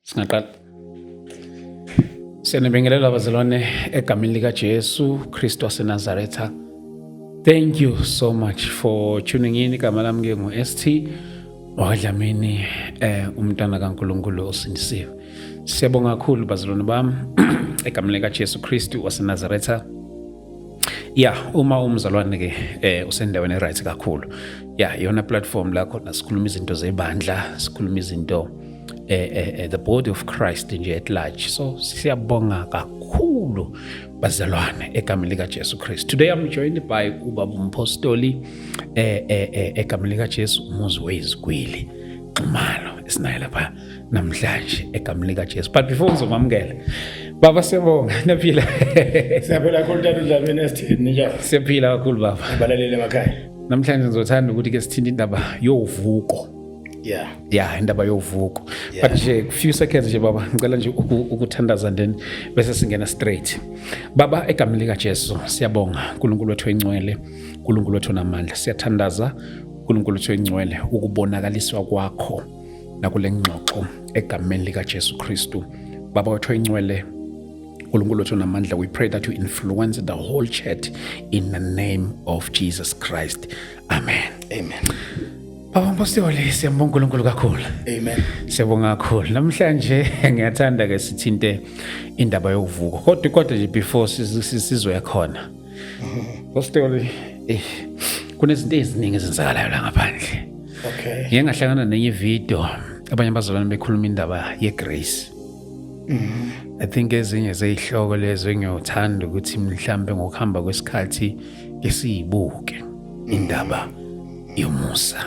Singaqala. Siyanibingelela bazalwane egameni lika Jesu Kristu waseNazaretha. Thank you so much for tuning in. Igama lami ke ngu ST wakwaDlamini, umntana kaNkulunkulu osindisiwe. Siyabonga kakhulu bazalwane bami egameni lika Jesu Kristu waseNazaretha. Yeah, uma umzalwane ke usendaweni right kakhulu. Yeah, iyona platform la khona sikhuluma izinto zebandla, sikhuluma izinto the body of Christ nje at large. So siyabonga kakhulu bazalwane egameni lika Jesu Christ. Today I'm joined by ubaba umpostoli egameni lika Jesu, umuzi wezigwili Xumalo, esinaye lapha namhlanje egameni lika Jesu. But before ngizomamukela, baba, siyabonga, niyaphila? Siyaphila kakhulu, tata uDlamini, sithini, njani? Siyaphila kakhulu, baba. Abalaleli emakhaya. Namhlanje ngizothanda ukuthi ke sithinte indaba yovuko. Yeah, indaba yovuko. But nje few seconds nje, baba, ngicela nje ukuthandaza, then bese singena straight. Baba, egameni lika Jesu, siyabonga uNkulunkulu wethu engcwele, uNkulunkulu wethu namandla. Siyathandaza, uNkulunkulu wethu engcwele, ukubonakaliswa kwakho nakule ngxoxo egameni lika Jesu Kristu. Baba wethu engcwele, uNkulunkulu wethu namandla, we pray that you influence the whole church in the name of Jesus Christ. Amen. Amen. Baba Mpostoli, siyambonga uNkulunkulu kakhulu. Amen. Siyabonga kakhulu. Namhlanje ngiyathanda ke sithinte indaba yovuko. Kodwa nje before sizoya khona, Mpostoli, kunezinto eziningi ezenzakalayo la ngaphandle. Ngike ngahlangana nenye video, abanye abazalwane bekhuluma indaba ye-grace. I think ezinye zeyihloko lezo engiyothanda ukuthi mhlambe ngokuhamba kwesikhathi esiyibuke, indaba yomusa.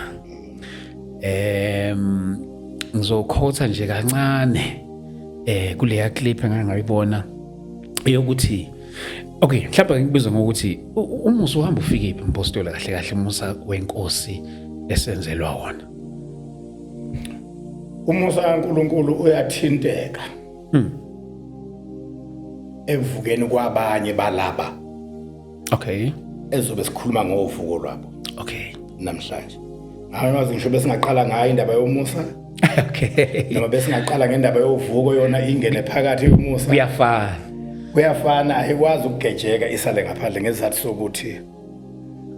Ngizokhotha nje kancane kuleya clip engake ngayibona yokuthi, okay, mhlawumbe ngikubiza ngokuthi umusa uhamba ufike phi, mpostoli, kahle kahle umusa wenkosi esenzelwa wona? Umusa kaNkulunkulu uyathinteka evukeni kwabanye balaba ezobe sikhuluma ngovuko lwabo namhlanje. Ngabe ngisho besingaqala ngayo indaba yomusa noma besingaqala ngendaba yovuko, yona ingene phakathi yomusa. Kuyafana. Kuyafana, ayikwazi ukugejeka isale ngaphandle ngesizathu sokuthi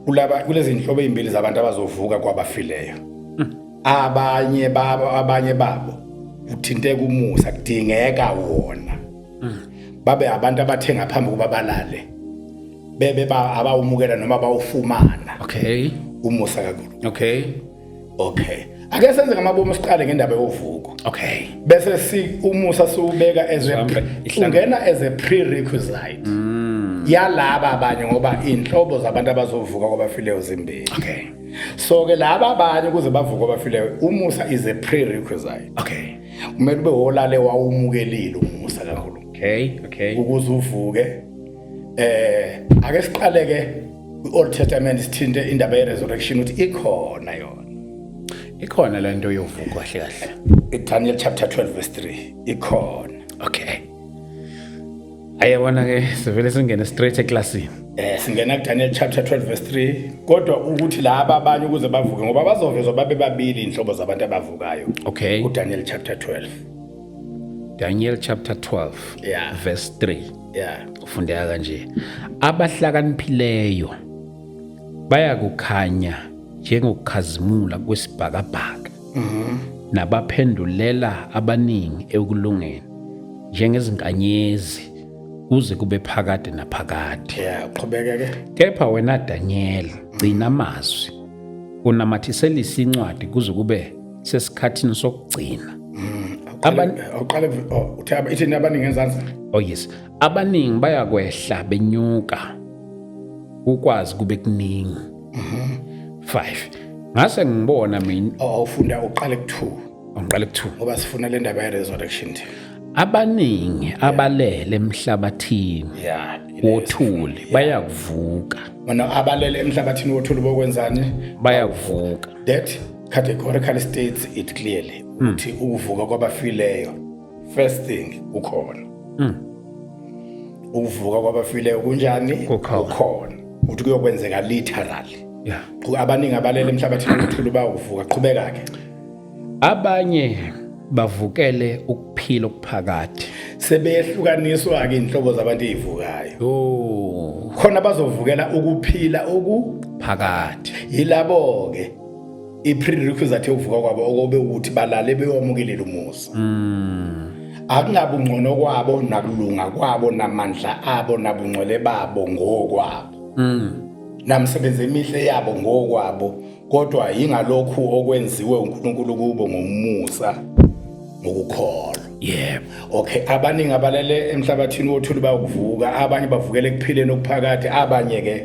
kulaba kulezi nhlobo ezimbili zabantu abazovuka kwabafileyo, abanye babo uthinteka umusa, kudingeka wona babe abantu abathe ngaphambi kuba balale bebe abawumukela noma bawufumana umusa kaNkulunkulu. Okay, ake senze ngamabomu, siqale ngendaba yovuko bese si umusa siwubeka as a Sihambe ungena as a prerequisite yalaba abanye, ngoba inhlobo zabantu abazovuka kwabafileyo zimbili. So ke laba abanye, ukuze bavuke kwabafileyo, umusa is a prerequisite. Kumele ube wolale wawumukelile umusa kaNkulunkulu ukuze uvuke. Ake siqale ke kwi-Old Testament, sithinte indaba ye-resurrection, ukuthi ikhona yona. Ikhona le nto yovuko kahle kahle? Daniel chapter 12 verse 3, ikhona. Okay, ayabona ke, sivele singene straight eklasini. Singena kuDaniel chapter 12 verse 3, kodwa ukuthi laba abanye ukuze bavuke, ngoba bazovezwa babe babili inhlobo zabantu abavukayo kuDaniel chapter 12. Daniel chapter 12 verse 3. Ufundeka kanje: abahlakaniphileyo bayakukhanya njengokukhazimula kwesibhakabhaka, nabaphendulela abaningi ekulungeni njengezinkanyezi kuze kube phakade naphakade. Yeah, qhubeka ke. Kepha wena Daniel, gcina amazwi, unamathiselise incwadi kuze kube sesikhathini sokugcina. Awuqale, oh, uthe ithini abaningi ngezansi? Oh yes, abaningi bayakwehla benyuka, ukwazi kube kuningi. 5 Ngase ngibona mina. Oh, awufunda, uqale ku2. Ngiqale ku2. Ngoba sifuna le ndaba ye-resurrection nje. Abaningi abalele emhlabathini wothuli bayakuvuka. Bona abalele emhlabathini wothuli bokwenzani? Bayakuvuka. That categorically states it clearly ukuthi ukuvuka kwabafileyo, first thing, kukhona. Ukuvuka kwabafileyo kunjani? Kukhona. Kukhona, ukuthi kuyokwenzeka literally. Abaningi abalele emhlabathini wothuli bayakuvuka. Qhubeka ke. Abanye Bavukele ukuphila okuphakade. Sebehlukaniswa ke inhlobo zabantu ezivukayo. Oh. Khona bazovukela ukuphila okuphakade. Yilabo ke i-prerequisite yokuvuka kwabo okobe ukuthi balale bewamukelile umusa. Akungabi ungcono kwabo nakulunga kwabo namandla abo nabungcwele babo ngokwabo. Namsebenzi emihle yabo ngokwabo, kodwa yingalokhu okwenziwe uNkulunkulu kubo ngomusa ngokukholwa. Yebo. Okay, abaningi abalele emhlabathini wothuli bayokuvuka, abanye bavukele ekuphileni okuphakade, abanye ke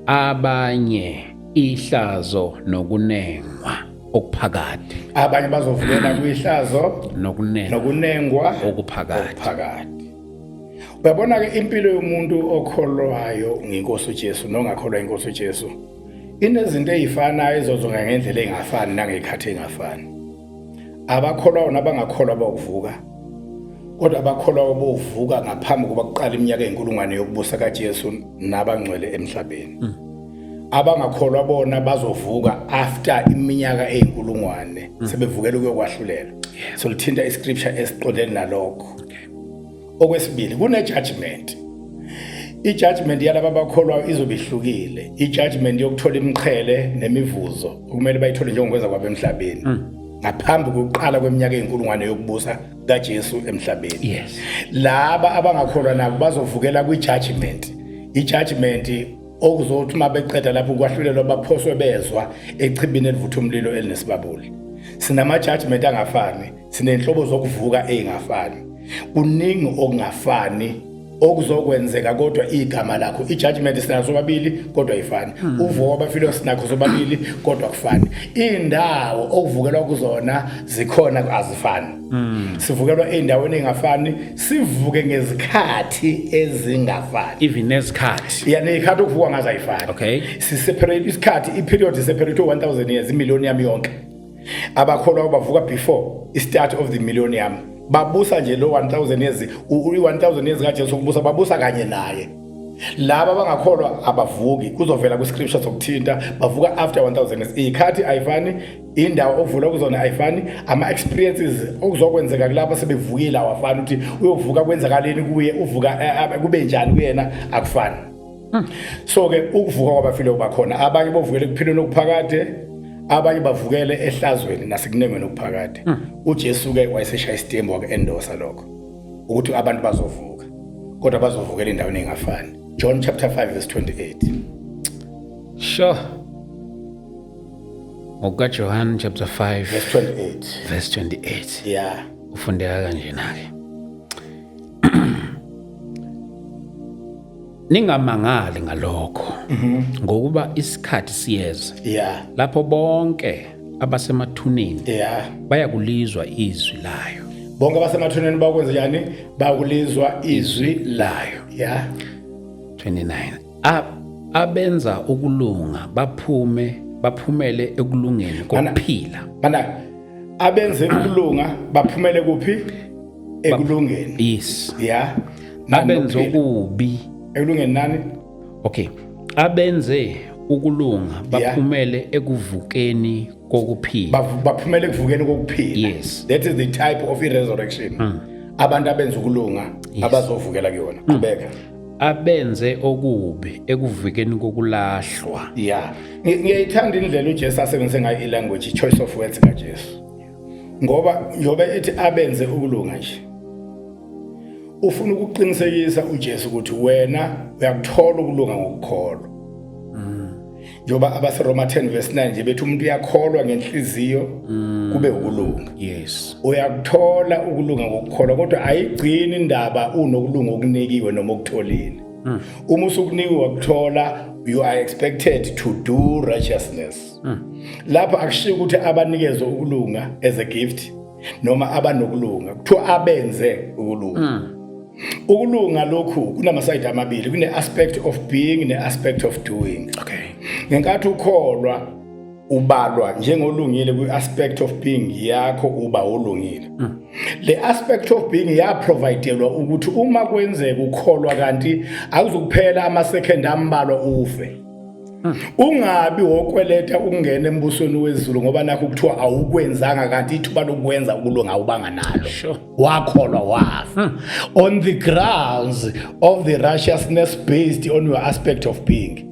abanye ihlazo nokunengwa okuphakade. Abanye bazovukela kwihlazo nokunengwa nokunengwa okuphakade. Okuphakade. Uyabona ke impilo yomuntu okholwayo ngeNkosi uJesu nongakholwa inkosi uJesu inezinto ezifanayo ezozonga ngendlela engafani nangekhathi engafani. Abakholwayo nabangakholwa bayokuvuka, kodwa abakholwayo bovuka ngaphambi kokuba kuqale iminyaka eyinkulungwane yokubusa kaJesu nabangcwele emhlabeni. Abangakholwa bona bazovuka after iminyaka eyinkulungwane, sebevukela ukuyokwahlulelwa. So lithinta iscripture esiqondene nalokho. Okwesibili, kune judgment. I-judgment yalaba abakholwayo izobe ihlukile. I-judgment yokuthola imiqhele nemivuzo okumele bayithole njengokwenza kwabo emhlabeni ngaphambi kokuqala kweminyaka eyinkulungwane yokubusa kaJesu emhlabeni. Laba abangakholwa nabo bazovukela kwi-judgment. I-judgment okuzothi uma beqeda lapho kwahlulelwa baphoswe bezwa echibini elivutha umlilo elinesibabuli. Sinama-judgment angafani, sinenhlobo zokuvuka ey'ngafani, kuningi okungafani okuzokwenzeka, kodwa igama lakho i-judgment sinaso sobabili kodwa ayifani. Uvuko kwabafile sinakho sobabili kodwa kufani. Indawo okuvukelwa kuzona zikhona, azifani. Sivukelwa ey'ndaweni ey'ngafani, sivuke ngezikhathi ezingafani. Even nezikhathi. Ya, ney'khathi okuvukwa ngazo ayifani. Si-separate isikhathi, i-period i-separate 1000 years, imillennium yonke. Abakholwa bavuka before i-start of the millennium, babusa nje lo 1000 years, i-1000 years kaJesu ukubusa, babusa kanye naye. Laba abangakholwa abavuki, kuzovela kwi-scripture sokuthinta, bavuka after 1000 years. Iy'khathi ayifani, indawo ovula kuzona ayifani, ama-experiences okuzokwenzeka kulabo sebevukile awafani, ukuthi uyovuka kwenzakaleni kuye, uvuka kube njani kuyena, akufani. So-ke ukuvuka kwabafile kuba khona, abanye bovukele ekuphileni okuphakade, abanye bavukele ehlazweni nasekunengweni okuphakade. UJesu-ke wayeseshaya isitembu, waku-endorsa lokho ukuthi abantu bazovuka, kodwa bazovukela endaweni engafani. John chapter 5 verse 28. Sure. NgokukaJohn chapter 5 verse 28. Verse 28. Ufundeka kanjena ke. Ningamangali ngalokho, ngokuba isikhathi siyeza lapho bonke abasemathuneni bayakulizwa izwi layo. Bonke abasemathuneni bakwenze njani? Bakulizwa izwi layo. 29. Abenza ukulunga baphume baphumele ekulungeni kokuphila. Mana, abenze ukulunga baphumele kuphi? Ekulungeni. Yes. Nani Abenze nokuphila? Okubi. Ekulungeni nani? Okay. Abenze ukulunga baphumele ekuvukeni kokuphila. Baphumele ekuvukeni kokuphila. Yes. That is the type of i-resurrection abantu abenza ukulunga abazovukela kuyona. Qhubeka. Abenze okubi ekuvukeni kokulahlwa. Ya, ngiyayithanda indlela uJesu asebenzise ngayo i-language, i-choice of words kaJesu, ngoba njengoba ethi abenze ukulunga nje, ufuna ukuqinisekisa uJesu ukuthi wena uyakuthola ukulunga ngokukholwa, njengoba abaseRoma 10 verse 9 nje bethi umuntu uyakholwa ngenhliziyo kube ukulunga. Uyakuthola ukulunga ngokukholwa, kodwa ayigcini indaba unokulunga okunikiwe noma okutholile. Uma usukunikiwe wakuthola, you are expected to do righteousness. Lapho akushiwo ukuthi abanikezwe ukulunga as a gift noma abanokulunga, kuthiwa abenze ukulunga. Ukulunga lokhu kunamasayidi amabili, kune aspect of being ne aspect of doing. Ngenkathi ukholwa ubalwa njengolungile kwi-aspect of being yakho, uba olungile. Le aspect of being yaprovidelwa ukuthi uma kwenzeka ukholwa kanti akuzukuphela ama-second ambalwa ufe. Ungabi wokweleta ukungena embusweni wezulu ngoba nakho kuthiwa awukwenzanga, kanti ithuba lokwenza ukulunga awubanga nalo. Wakholwa wafa on the grounds of the righteousness based on your aspect of being,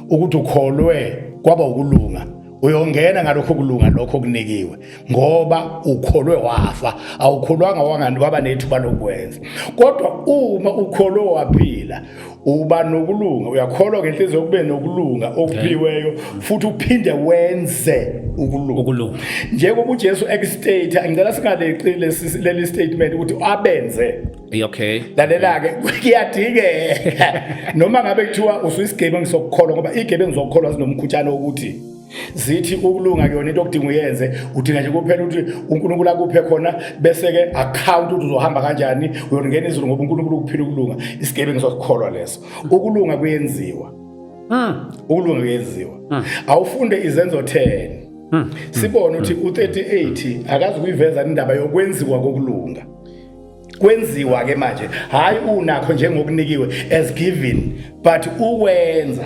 ukuthi ukholwe kwaba ukulunga. Uyongena ngalokho kulunga lokho okunikiwe ngoba ukholwe wafa, awukholwanga wangani waba nethuba lokwenza. Kodwa uma ukholwe waphila, uba nokulunga, uyakholwa ngenhliziyo kube nokulunga okuphiweyo, futhi uphinde wenze ukulunga. Ukulunga. Njengoba uJesu ekustate, ngicela singaleqi leli statement ukuthi abenze. Lalela ke, kuyadingeka noma ngabe kuthiwa usuyisigebengu sokukholwa, ngoba igebengu zokukholwa zinomkhutshana wokuthi zithi ukulunga kuyona into okudinga uyenze, udinga nje kuphela ukuthi uNkulunkulu akuphe khona, bese ke account ukuthi uzohamba kanjani uyongena izulu ngoba uNkulunkulu ukuphila ukulunga. Isigebengu sokukholwa leso. Ukulunga kuyenziwa. Ukulunga kuyenziwa. Awufunde Izenzo 10, sibone ukuthi u38 akazi kuyiveza indaba yokwenziwa kokulunga. Kwenziwa ke manje, hayi unakho njengokunikiwe as given, but uwenza.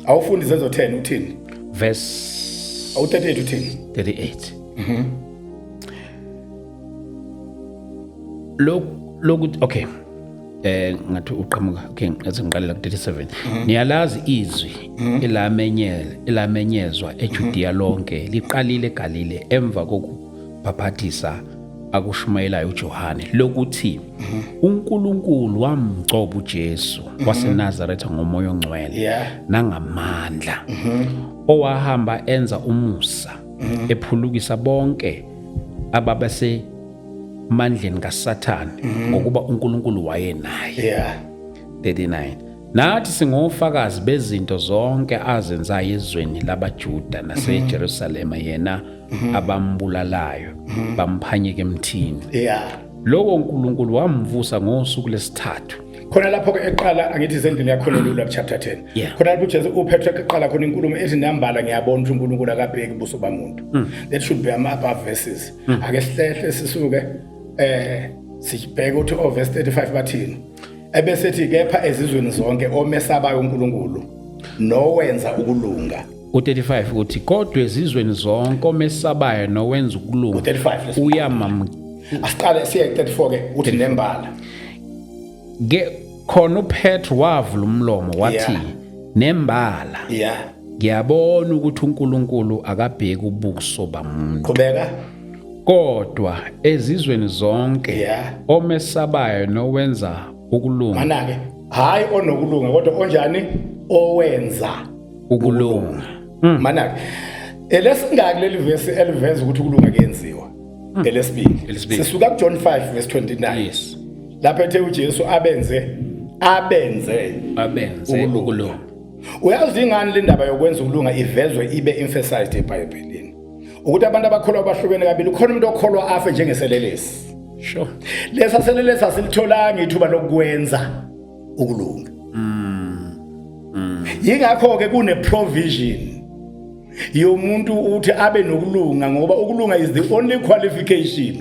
Awufundi Izenzo 10, uthini? Verse Awu38 uthini? 38. Lokhu, okay, ngathi uqhamuka, okay, ngathi ngiqalela ku 37. Niyalazi izwi elamenyezwa eJudea lonke, liqalile eGalile emva kokubhaphathisa akushumayelayo uJohane, lokuthi uNkulunkulu wamgcoba uJesu waseNazaretha ngomoya ongcwele nangamandla, owahamba enza umusa, ephulukisa bonke ababese mandleni kaSathane, ngokuba uNkulunkulu wayenaye. 39 Nathi singofakazi bezinto zonke azenzayo ezweni labaJuda naseJerusalema, yena abambulalayo bamphanyeka emthini. Lowo uNkulunkulu wamvusa ngosuku lesithathu. Khona lapho ke eqala, angithi isendlini yakho lula ku chapter 10. Khona lapho uJesu uPetro eqala khona inkulumo ethi, "Nambala ngiyabona ukuthi uNkulunkulu akabheki ubuso bamuntu." That should be ama above verses. Ake sihlehle sisuke sibheke ukuthi o verse 35 bathini, ebese ethi, "Kepha ezizweni zonke omesabayo uNkulunkulu nowenza ukulunga." U35 uthi, "Kodwa ezizweni zonke omesabayo nowenza ukulunga U35 lesi. uyamam." Asiqale siye 34 ke, uthi nembala. Ke khona uPetro wavula umlomo wathi, "Nembala ngiyabona ukuthi uNkulunkulu akabheki ubuso bamuntu, Qhubeka. kodwa ezizweni zonke omesabayo nowenza ukulunga." Mana ke, hayi onokulunga, kodwa onjani? Owenza ukulunga. Mana ke, elesingaki leli verse eliveza ukuthi ukulunga kuyenziwa? Elesibili. Elesibili. Sisuka kuJohn 5 verse 29, lapho ethe uJesu abenze abenze ukulunga. Ukulunga. Uyazi ingani le ndaba yokwenza ukulunga ivezwe ibe emphasized eBhayibhelini? Ukuthi abantu abakholwa bahlukene kabili. Khona umuntu okholwa afe njengeselelesi. Lesa selelesi asilitholanga ithuba lokwenza ukulunga. Yingakho ke kune provision yomuntu ukuthi abe nokulunga, ngoba ukulunga is the only qualification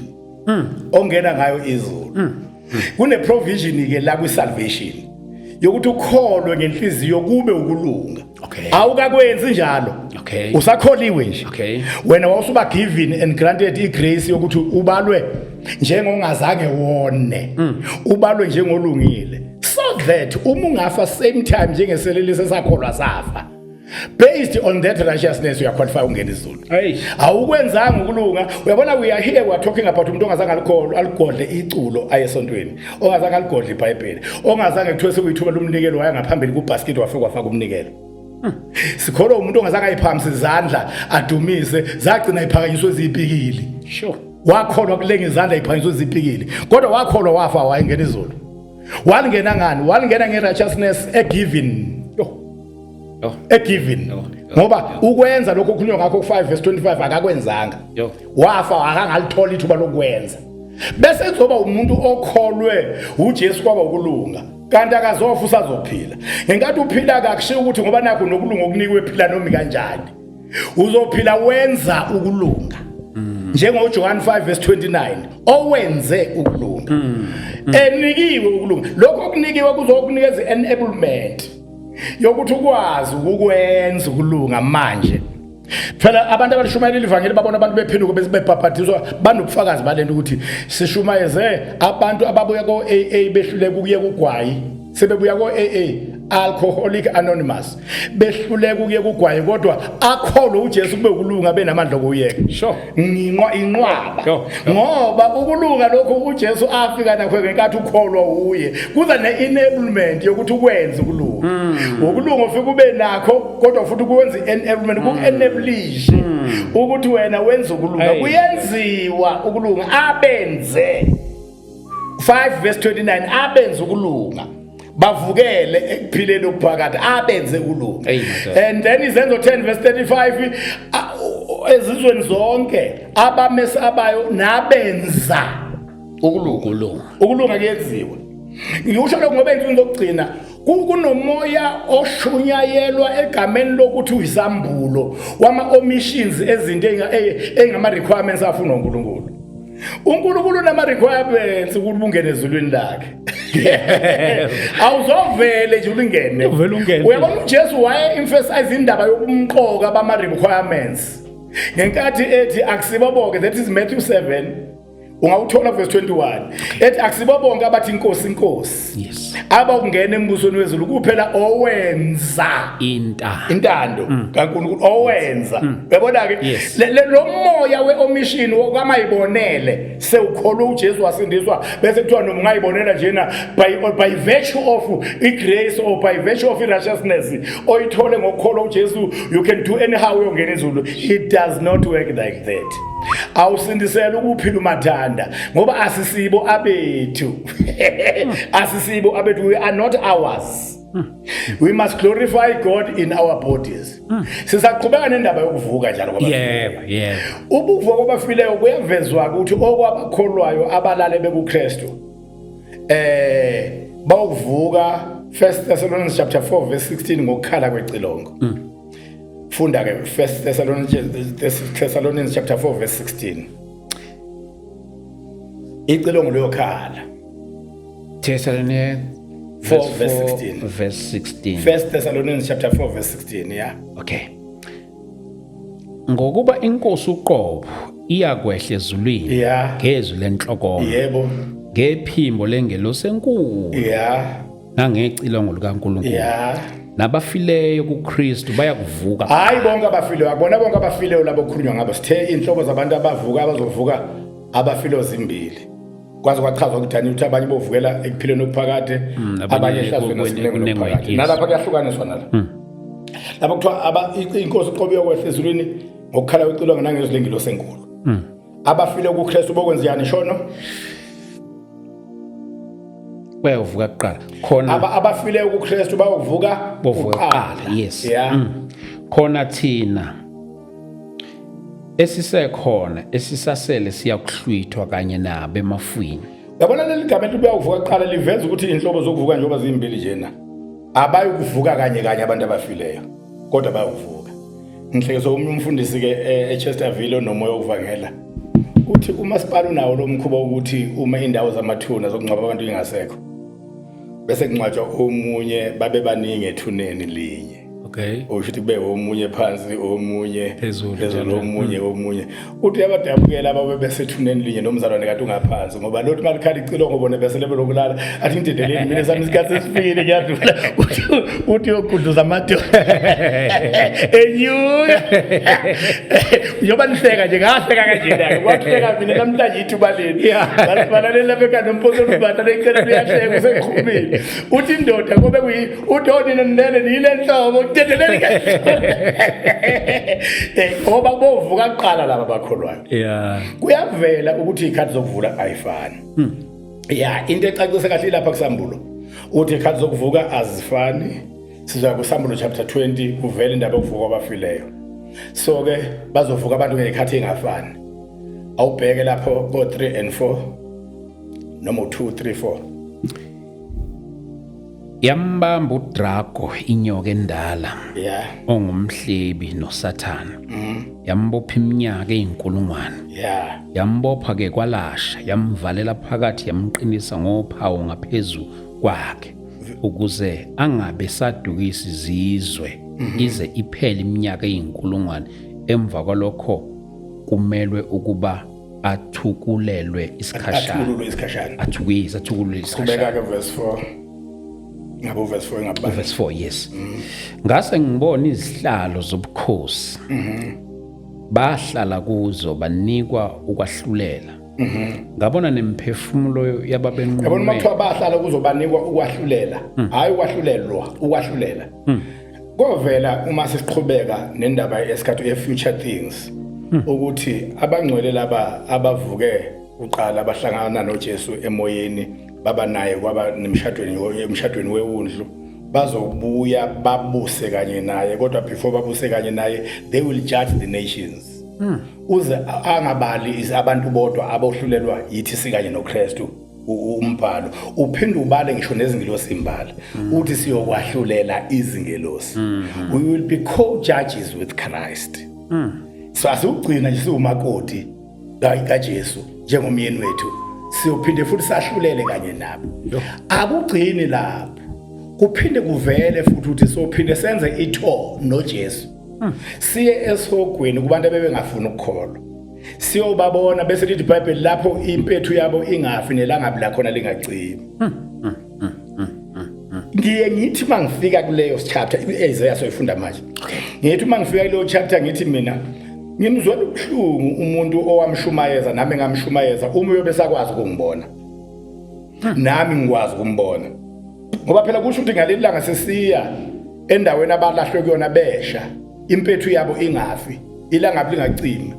ongena ngayo izulu. Kune provision ke la kwi salvation yokuthi ukholwe ngenhliziyo kube ukulunga. Awukakwenzi njalo. Usakholiwe nje. Wena wawusuba given and granted igrace yokuthi ubalwe njengongazange wone, ubalwe njengolungile, so that uma ungafa same time njengeselelesi esakholwa safa, based on that righteousness uyaqualify ungena izulu. Hey. Awukwenzanga ukulunga. Uyabona, we are here, we are talking about umuntu ongazange alikholwe, aligodle iculo ayesontweni, ongazange aligodle iBhayibheli, ongazange kuthiwe sekuyithuba lomnikelo waya ngaphambili kubasket wafika wafaka umnikelo. Sikholwa umuntu ongazange ayiphakamise izandla adumise, zagcina iphakanyiswe zipikili. Wakholwa kulenga izandla iphakanyiswe zipikili, kodwa wakholwa wafa, wayengena izulu. Walingena ngani? Walingena nge-righteousness egiven. Yo. Yo. Egiven. Yo. Ngoba ukwenza lokho okukhulunywa ngakho ku-5 verse 25 akakwenzanga. Yo. Wafa akangalithola ithuba lokwenza, bese kuzoba umuntu okholwe uJesu kwaba ukulunga, kanti akazofa, usazophila. Ngenkathi uphila kakushiya ukuthi ngoba nakho nokulunga okunikwe, phila noma kanjani, uzophila wenza ukulunga, njengoJohn 5 verse 29, owenze ukulunga, enikiwe ukulunga. Lokho okunikiwe kuzokunikeza enablement. Yokuthi ukwazi ukukwenza ukulunga manje. Phela abantu abalishumayela ivangeli babona abantu bephenduka bese bebhabhadiswa, banobufakazi balento ukuthi sishumayeze abantu ababuya ko AA behluleka ukuye kugwayi, sebebuya ko AA, Alcoholic Anonymous, behluleka ukuye kugwayi, kodwa akholwe uJesu kube ukulunga, benamandla okuyeka. Nginqwa inqwaba. Ngoba ukulunga lokho uJesu afika nakho ngenkathi ukholwa uye, kuza ne-enablement yokuthi ukwenze ukulunga. Ukulunga ufika ube nakho, kodwa futhi kuwenza i-enablement, ku-enablishe ukuthi wena wenze ukulunga. Kuyenziwa ukulunga. Abenze 5 verse 29, abenze ukulunga bavukele ekuphileni okuphakade, abenze ukulunga. Hey, madoda. And then Izenzo 10 verse 35, ezizweni zonke abamesabayo nabenza ukulunga. Ukulunga. Ukulunga kuyenziwa. Ngikusho lokhu ngoba ey'nsukwini zokugcina kunomoya oshunyayelwa egameni lokuthi uyisambulo wama-omissions ezinto ey'ngama-requirements afunwa uNkulunkulu. UNkulunkulu unama-requirements ukuthi ungene ezulwini lakhe. Awuzovele nje ulingene. Uvele ungene. Uyabona, uJesu waye emphasize indaba yokumqoka bama-requirements ngenkathi ethi akusibo bonke, that is Matthew 7, ungawuthola verse 21, ethi akusibo bonke abathi inkosi, inkosi abakungena embusweni wezulu, kuphela owenza inta intando kaNkulunkulu, owenza. Uyabona ke? Yes. Lo moya we-omission wokamayibonele, sewukholwa uJesu wasindiswa, bese kuthiwa noma ungayibonela njena by virtue of i-grace or by virtue of i-righteousness oyithole ngokukholwa uJesu, you can do anyhow, uyongena ezulu. It does not work like that. Awusindisela ukuphila umathanda, ngoba asisibo abethu, asisibo abethu. We are not ours. We must glorify God in our bodies. Sisaqhubeka nendaba yokuvuka njalo kwabafileyo. yebo yebo Ubuvuka kwabafileyo kuyavezwa ukuthi okwabakholwayo abalale bekuKristu bawukuvuka, First Thessalonians chapter 4 verse 16, ngokukhala kwecilongo. Funda ke First Thessalonians chapter 4 verse 16. Icilongo liyokhala. Thessalonians 4 verse 16. Verse 16. First Thessalonians chapter 4 verse 16, yeah. Okay. Ngokuba inkosi uqobo iyakwehla ezulwini ngezwi lenhlokomo, ngephimbo lengelosi enkulu, nangecilongo likaNkulunkulu, nabafileyo kuKristu bayakuvuka. Hayi, bonke abafileyo, akubona bonke abafileyo labo kukhulunywa ngabo. Sithe inhlobo zabantu abavuka, abazovuka abafileyo zimbili, kwaze kwachazwa kuDaniel ukuthi abanye bovukela ekuphileni okuphakade, abanye abanye ehlazweni nasekunengweni kunengweni, okuphakade. Nalapha kuyahlukaniswa, nala lapho kuthiwa inkosi uqobo iyokwehla ezulwini ngokukhala kwecilongo nangezwi lengilosi enkulu. Abafile kuKristu bokwenziyani shono? Bayavuka kuqala khona. Abafile kuKristu bayokuvuka bovuka kuqala, yes. Khona thina esisekhona esisasele siyakuhlwithwa kanye nabo emafwini. Yabona, leli gama elithi buyakuvuka kuqala liveza ukuthi inhlobo zokuvuka njengoba zimbili njena, abayikuvuka kanye kanye abantu abafileyo, kodwa bayakuvuka. Ngihlekisa omunye umfundisi-ke eChesterville onomoya wokuvangela, uthi umasipala unawo lo mkhuba wokuthi uma indawo zamathuna zokungcwaba abantu ingasekho, bese kungcwatshwa omunye babe baningi ethuneni linye. Usho ukuthi kube omunye phansi, omunye phezulu, phezulu, njalo. Omunye, omunye uthi uyabadabukela ababe besethuneni linye nomzalwane kade ungaphansi, ngoba lothi malikhala icilongo bona bese lebe lokulala, athi ngidedeleni mina, sami isikhathi sesifikile, ngiyadlula. Uthi uyoguduza amadoda enyuka. Njengoba nihleka nje, ngahleka kanjena-ke, kwahleka mina namhlanje ithuba leni. Balaleli lapha ekhanda, umpostoli uBata leyicela uyahleka, useqhumile. Uthi indoda kobe kuyi uthi onina nilele niyile nhlobo, kudedeleni kahle, ngoba bovuka kuqala laba bakholwayo. Kuyavela ukuthi izikhathi zokuvula ayifani. Ya, into ecacisa kahle lapha kusambulo uthi izikhathi zokuvuka azifani. Sizoya kusambulo chapter 20, kuvela indaba yokuvuka kwabafileyo. So ke bazovuka abantu ngezikhathi ezingafani. Awubheke lapho ko 3 and 4 noma u2 3 4. Yambamba uDrago, inyoka endala, ongumhlebi noSathana, yambopha iminyaka eyinkulungwane. Yambopha ke kwalasha, yamvalela phakathi, yamqinisa ngophawu ngaphezu kwakhe. Ukuze angabe sadukisa izizwe ize iphele iminyaka eyinkulungwane. Emva kwalokho kumelwe ukuba athukulelwe isikhashana. Athukululwe isikhashana. Athukise, athukululwe isikhashana. Qhubeka ke, verse 4. Ngabe verse 4 ingabani? Verse 4, yes. Ngase ngibona izihlalo zobukhosi, bahlala kuzo, banikwa ukwahlulela. Ngabona nemphefumulo Yabona, uma yababenqunywe kuthiwa bahlala kuzobanikwa ukwahlulela, hayi ukwahlulelwa, ukwahlulela. Kovela uma sesiqhubeka nendaba yesikhathi ye-future things ukuthi abangcwele laba abavuke kuqala bahlangana noJesu emoyeni, baba naye kwaba nemshadweni, emshadweni wewundlu, bazobuya babuse kanye naye. Kodwa before babuse kanye naye, they will judge the nations. Uze angabali abantu bodwa abohlulelwa yithi sikanye noKristu. Umbhalo uphinde ubale ngisho nezingelosi imbala, uthi siyokwahlulela izingelosi. We will be co-judges with Christ. So asiwugcina nje siwumakoti kaJesu njengomyeni wethu, siyophinde futhi sahlulele kanye nabo. Akugcini lapho, kuphinde kuvele futhi ukuthi sophinde senze i-tour noJesu, siye esihogweni kubantu abebengafuni ukukholwa, siyobabona, bese lithi iBhayibheli lapho impethu yabo ingafi nelangabi lakhona lingacimi. Ngiye ngithi mangifika kuleyo chapter, i-Isaiah soyifunda manje, ngithi uma ngifika kuleyo chapter, ngithi mina ngimzwela ubuhlungu umuntu owamshumayeza nami ngamshumayeza, uma uyobe sakwazi ukungibona nami ngikwazi ukumbona, ngoba phela kusho ukuthi ngaleli langa sesiya endaweni abalahlwe kuyona besha, impethu yabo ingafi, ilangabi lingacimi,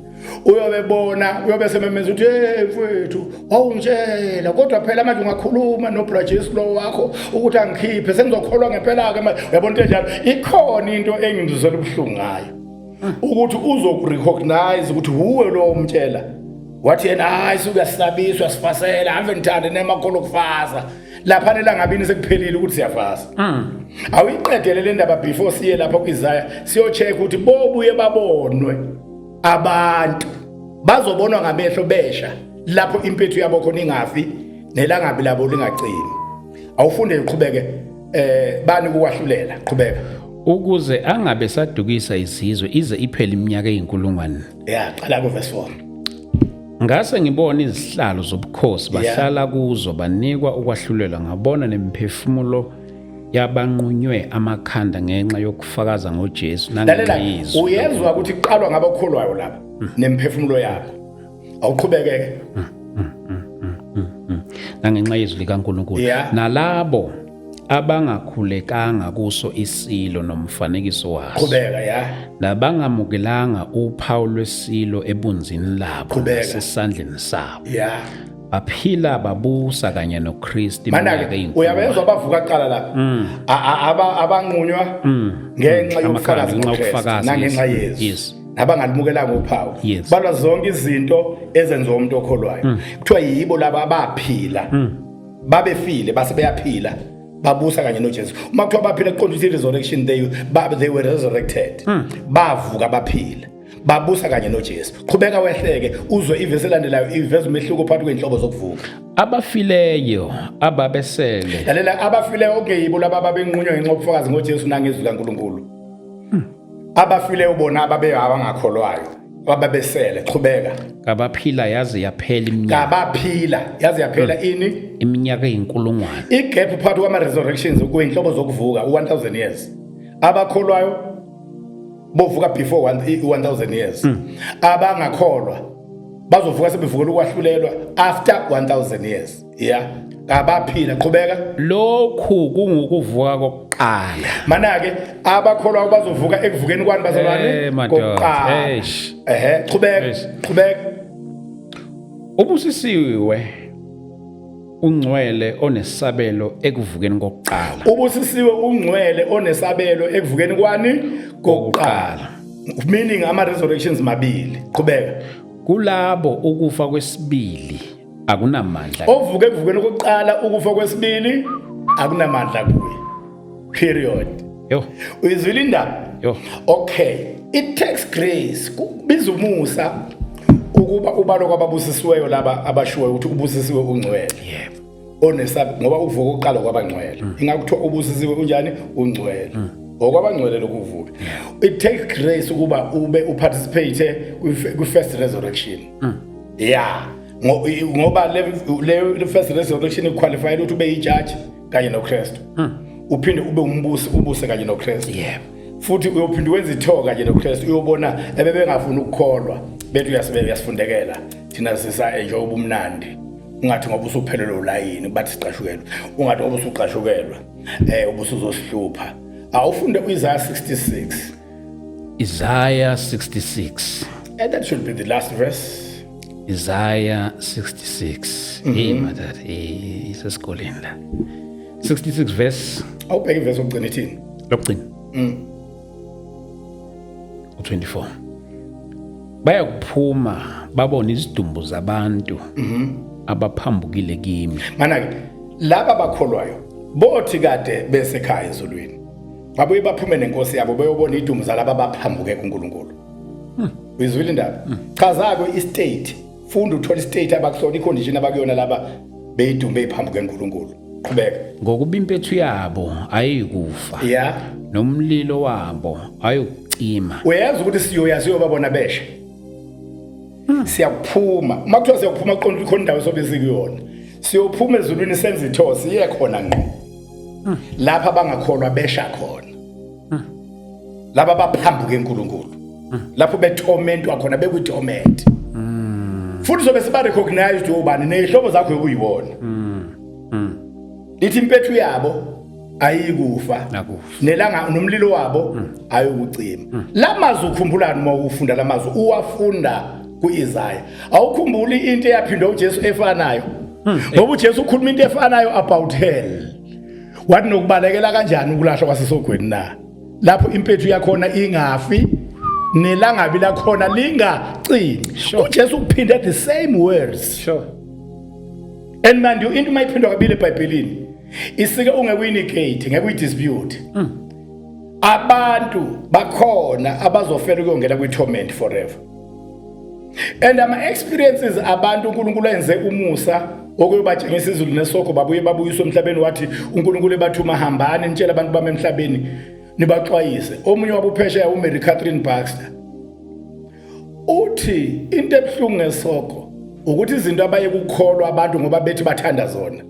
uyobe bona, uyobe sememeza ukuthi, "Hey mfethu, wawungitshela, kodwa phela manje ungakhuluma noBra Jesu lo wakho ukuthi angikhiphe, sengizokholwa ngempela ke manje." Uyabona into enjalo ikhona, into engimzwela ubuhlungu ngayo ukuthi uzokurecognize ukuthi huwe lo umtshela, wathi yena, "Hayi, sukuyasabisa, uyasifasela, ave ngithande nemakholo kufasa lapha nelangabini." Sekuphelile ukuthi siyafasa. Awuyiqedele le ndaba before siye lapha kwi-Isaiah, siyo-check ukuthi bobuye babonwe abantu, bazobonwa ngamehlo besha lapho impethu yabo khona ingafi nelangabi labo lingacimi. Awufunde, iqhubeke. Bani kukwahlulela, qhubeka. Ukuze angabe sadukisa izizwe ize iphele iminyaka eyinkulungwane. Ya, qala ku verse 4. Ngase ngibona izihlalo zobukhosi, bahlala kuzo, banikwa ukwahlulelwa. Ngabona nemphefumulo yabanqunywe amakhanda ngenxa yokufakaza ngoJesu Lalela. nangenxa yezwi. Uyezwa ukuthi kuqalwa ngabakholwayo lapha nemphefumulo yabo. Awuqhubekeke. Nangenxa yezwi likaNkulunkulu, nalabo abangakhulekanga kuso isilo nomfanekiso waso, Qhubeka, ya. nabangamukelanga uphawu lwesilo ebunzini labo Qhubeka. nasesandleni sabo, baphila babusa kanye noKristu Mana iminyaka ke eyinkulungwane. Uyabezwa, abavuka kuqala lapha, abanqunywa ngenxa yobufakazi Amakhanda, ngenxa ngoKristu yobufakazi, nangenxa yes. yezwi, nabangalimukelanga uphawu, balwa zonke izinto ezenziwa umuntu okholwayo, kuthiwa yibo laba abaphila. Babefile, base beyaphila, babusa kanye noJesu. Uma kuthiwa baphila, kuqonda ukuthi resurrection, they were resurrected, bavuka baphila, babusa kanye noJesu. Qhubeka, wehleke, uzwe ivesi elandelayo iveza umehluko phakathi kwey'nhlobo zokuvuka. Abafileyo ababesele Lalela, abafileyo okungeyibo laba ababenqunywa ngenxa yobufakazi ngoJesu nangezwi kaNkulunkulu, abafileyo bona ababe abangakholwayo ababesele. Qhubeka. Kabaphila yaze yaphela iminyaka. Kabaphila yaze yaphela ini? Iminyaka eyinkulungwane. I-gap phakathi kwama-resurrections kwey'nhlobo zokuvuka u-1000 years. Abakholwayo bovuka before 1000 years, abangakholwa bazovuka sebevukela ukwahlulelwa after 1000 years. Ya, kabaphila, qhubeka. Lokhu kungukuvuka kokuqala. Mana-ke abakholwayo bazovuka ekuvukeni kwani, bazalwane? Madoda. Kokuqala. Eish. Ehe, qhubeka. Eish. Qhubeka. Ubusisiwe ungcwele onesabelo ekuvukeni kokuqala. Ubusisiwe ungcwele onesabelo ekuvukeni kwani? Kokuqala, meaning ama-resurrections mabili. Qhubeka. Kulabo ukufa kwesibili akunamandla. Ovuke ekuvukeni kokuqala, ukufa kwesibili akunamandla kuye, period. Yo. Uyizwile indaba? Yo. Okay, it takes grace, kubiza umusa ukuba ubalo kwababusisiweyo laba abashiwoyo ukuthi ubusisiwe ungcwele Yebo. Onesabi ngoba uvuka uqala kwabangcwele. Ingakuthiwa ubusisiwe unjani? Ungcwele. Okwabangcwele lokuvuka. It takes grace ukuba ube uparticipate kwi first resurrection. Yeah. Ngoba le first resurrection iqualify ukuthi ube yijaji kanye noKristu. Uphinde ube umbusi, ubuse kanye noKristu. Futhi uyophinde wenze ithoka kanye noKristu, uyobona ebebengafuni ukukholwa bethi uyasibe uyasifundekela thina sisa enjoy ubumnandi. Ungathi ngoba usuphelelwe ulayini bathi siqashukelwe, ungathi ngoba usuqashukelwa ubusuzosihlupha. Awufunde uIsaiah 66. Isaiah 66. And that should be the last verse. Isaiah 66. Hey madad, hey, isesikoleni la. 66 verse. Awubheke ivesi okugcina ithini. Lokugcina. U24. Bayakuphuma babone izidumbu zabantu abaphambukile kimi. Mana ke laba bakholwayo bothi kade besekhaya ezulwini babuye baphume nenkosi yabo beyobona idumbu zalaba baphambuke kuNkulunkulu. Uyizwile indaba? Chaza-ke istate, funda uthole istate abakusona, icondition abakuyona laba beyidumbe ephambuke kuNkulunkulu. Qhubeka. Ngokuba impethu yabo ayikufa. Nomlilo wabo ayokucima. Uyazi ukuthi siyoya siyobabona beshe. Siyakuphuma. Uma kuthiwa siyakuphuma kuqonda ukuthi khona indawo esobe sikuyona. Siyophuma ezulwini senze ithosi siye khona ngqo. Lapha bangakholwa besha khona. Laba baphambuke eNkulunkulu. Lapho betormentwa khona, bekwitorment. Futhi sobe siba recognized obani nezihlobo zakho yokuyibona. Lithi impethu yabo ayikufa. Nakufa. Nelanga nomlilo wabo ayokucima. Lamazwi ukhumbulani uma ufunda lamazwi uwafunda kuIsaiah? Awukhumbuli into eyaphindwa uJesu efanayo? Ngoba uJesu ukhuluma into efanayo about hell. Wathi nokubalekela kanjani ukulahlwa kwasesogweni na? Lapho impethu yakhona ingafi nelangabi lakhona lingacimi. UJesu uphinde the same words. And mind you, into mayiphindwa kabili eBhayibhelini isike ungeke uyinegate, ngeke uyidispute. Abantu bakhona abazofela ukuyongena kwi-torment forever. And ama experiences abantu uNkulunkulu enze umusa wokuyobatshengisa izulu nesokho, babuye babuyiswe emhlabeni, wathi uNkulunkulu ebathuma, hambani nitshele abantu bami emhlabeni nibaxwayise. Omunye wabo uphesheya uMary Catherine Baxter uthi into ebuhlungu ngesokho ukuthi izinto abaye kukholwa abantu ngoba bethi bathanda zona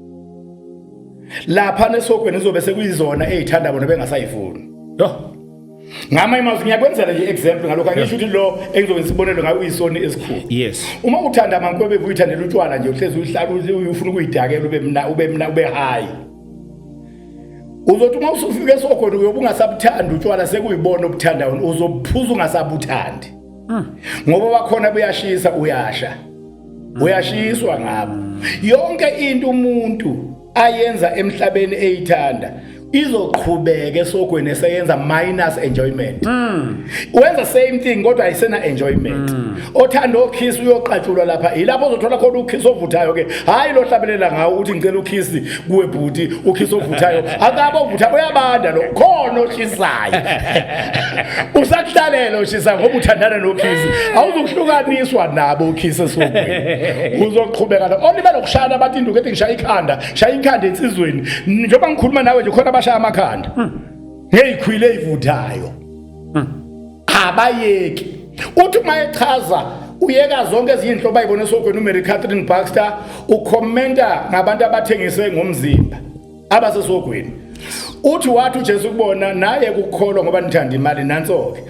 lapha nesokweni izobe sekuyizona ezithanda bona bengasayifuni. Yo. Ngama imazwi ngiyakwenzela nje example ngalokho, angisho ukuthi lo engizokwenza isibonelo ngayo uyisoni esikhulu. Uma uthanda amankwebe uyithandela utshwala nje, uhlezi uyihlala ufuna ukuyidakela ube mna ube high. Uzothi uma usufika esogweni uyobe ungasabuthandi utshwala, sekuyibona obuthanda wena, uzobuphuza ungasabuthandi. Ngoba bakhona buyashisa, uyasha. Uyashiswa ngabo. Yonke into umuntu ayenza emhlabeni eyithanda izoqhubeka esogweni eseyenza minus enjoyment. Wenza same thing kodwa ayisena enjoyment. Othanda okhisi uyoqatshulwa lapha, ilapho ozothola khona ukhisi ovuthayo ke. Hayi lo hlabelela ngawo uthi ngicela ukhisi kuwe bhuti, ukhisi ovuthayo. Akabo ovutha uyabanda lo khona oshisayo. Usakuhlalela ushisa ngoba uthandana nokhisi. Awuzukuhlukaniswa nabo ukhisi esogweni. Uzoqhubeka lo. Only balokushaya bathi induku ethi ngishaya ikhanda, shaya ikhanda ensizweni. Njengoba ngikhuluma nawe nje khona abashaya amakhanda. Ngeyikhwile ezivuthayo. Abayeki. Uthi uma echaza uyeka zonke ezinye inhlobo ayibona esogweni uMary Catherine Baxter ucommenta ngabantu abathengise ngomzimba abasesogweni. Uthi wathi uJesu kubona naye kukholwa ngoba nithanda imali nanso ke.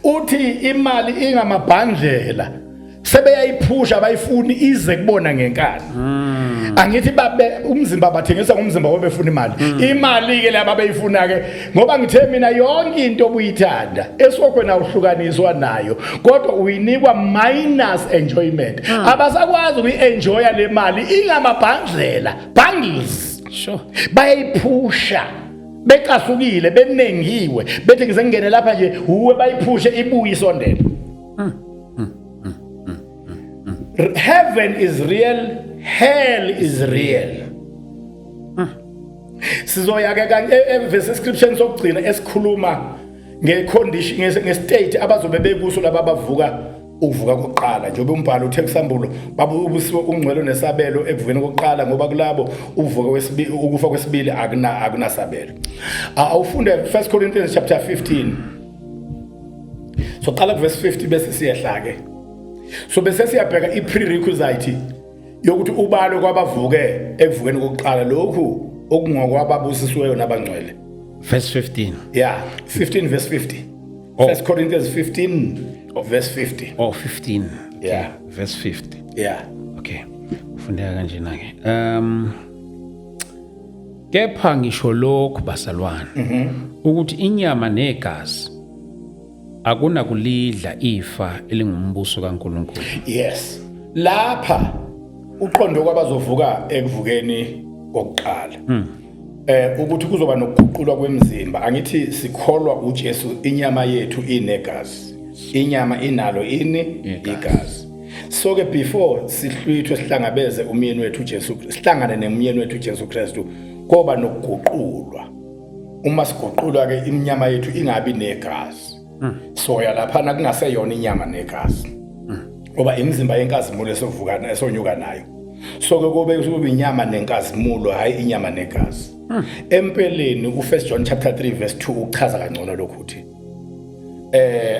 Uthi imali ingamabhandlela sebeyayiphusha abayifuni ize kubona ngenkani. Angithi babe umzimba bathengisa ngomzimba ngoba befuna imali. Imali ke laba beyifuna ke ngoba ngithe mina yonke into obuyithanda esokweni awuhlukaniswa nayo kodwa uyinikwa minus enjoyment. Abasakwazi ukuyienjoya le mali, ingamabhandlela, bangles. Bayayiphusha becasukile benengiwe bethi ngize ngingene lapha nje uwe, bayiphushe ibuye isondele. Heaven is real, hell is real. Sizoya ke kanye evesi scripture sokugcina esikhuluma ngecondition, ngestate abazobe bekuso laba abavuka. Ukuvuka kokuqala, njengoba umbhalo uthe kusambulo, babusiwe ungcwele nesabelo ekuvukeni kokuqala, ngoba kulabo ukuvuka kwesibili, ukufa kwesibili akunasabelo. Awufunde 1 Corinthians chapter 15. So qala kuverse 50 bese siyehla ke. So bese siyabheka i-prerequisite yokuthi ubalwe kwabavuke ekuvukeni kokuqala, lokhu okungokwababusisiweyo nabangcwele. Verse 15. Yeah, 15 verse 50. Oh. 1 Corinthians 15 verse 50. Oh, 15. Okay. Yeah. Verse 50. Yeah. Okay. Ufundeka kanjena ke. Kepha ngisho lokhu bazalwane ukuthi inyama negazi akunakulidla ifa elingumbuso kaNkulunkulu. Yes. Lapha uqondo kwabazovuka ekuvukeni kokuqala. Ukuthi kuzoba nokuguqulwa kwemizimba. Angithi sikholwa uJesu, inyama yethu inegazi. Inyama inalo ini igazi. So ke before sihlwithwe sihlangabeze umyeni wethu uJesu, sihlangane nemyeni wethu uJesu Kristu, koba nokuguqulwa. Uma siguqulwa ke inyama yethu ingabi negazi. Soya lapha kungaseyona inyama negazi. Ngoba imizimba yenkazimulo esovuka esonyuka nayo. So ke kube kube inyama nenkazimulo, hayi inyama negazi. Empeleni u1 John chapter 3 verse 2 uchaza kangcono lokhu, uthi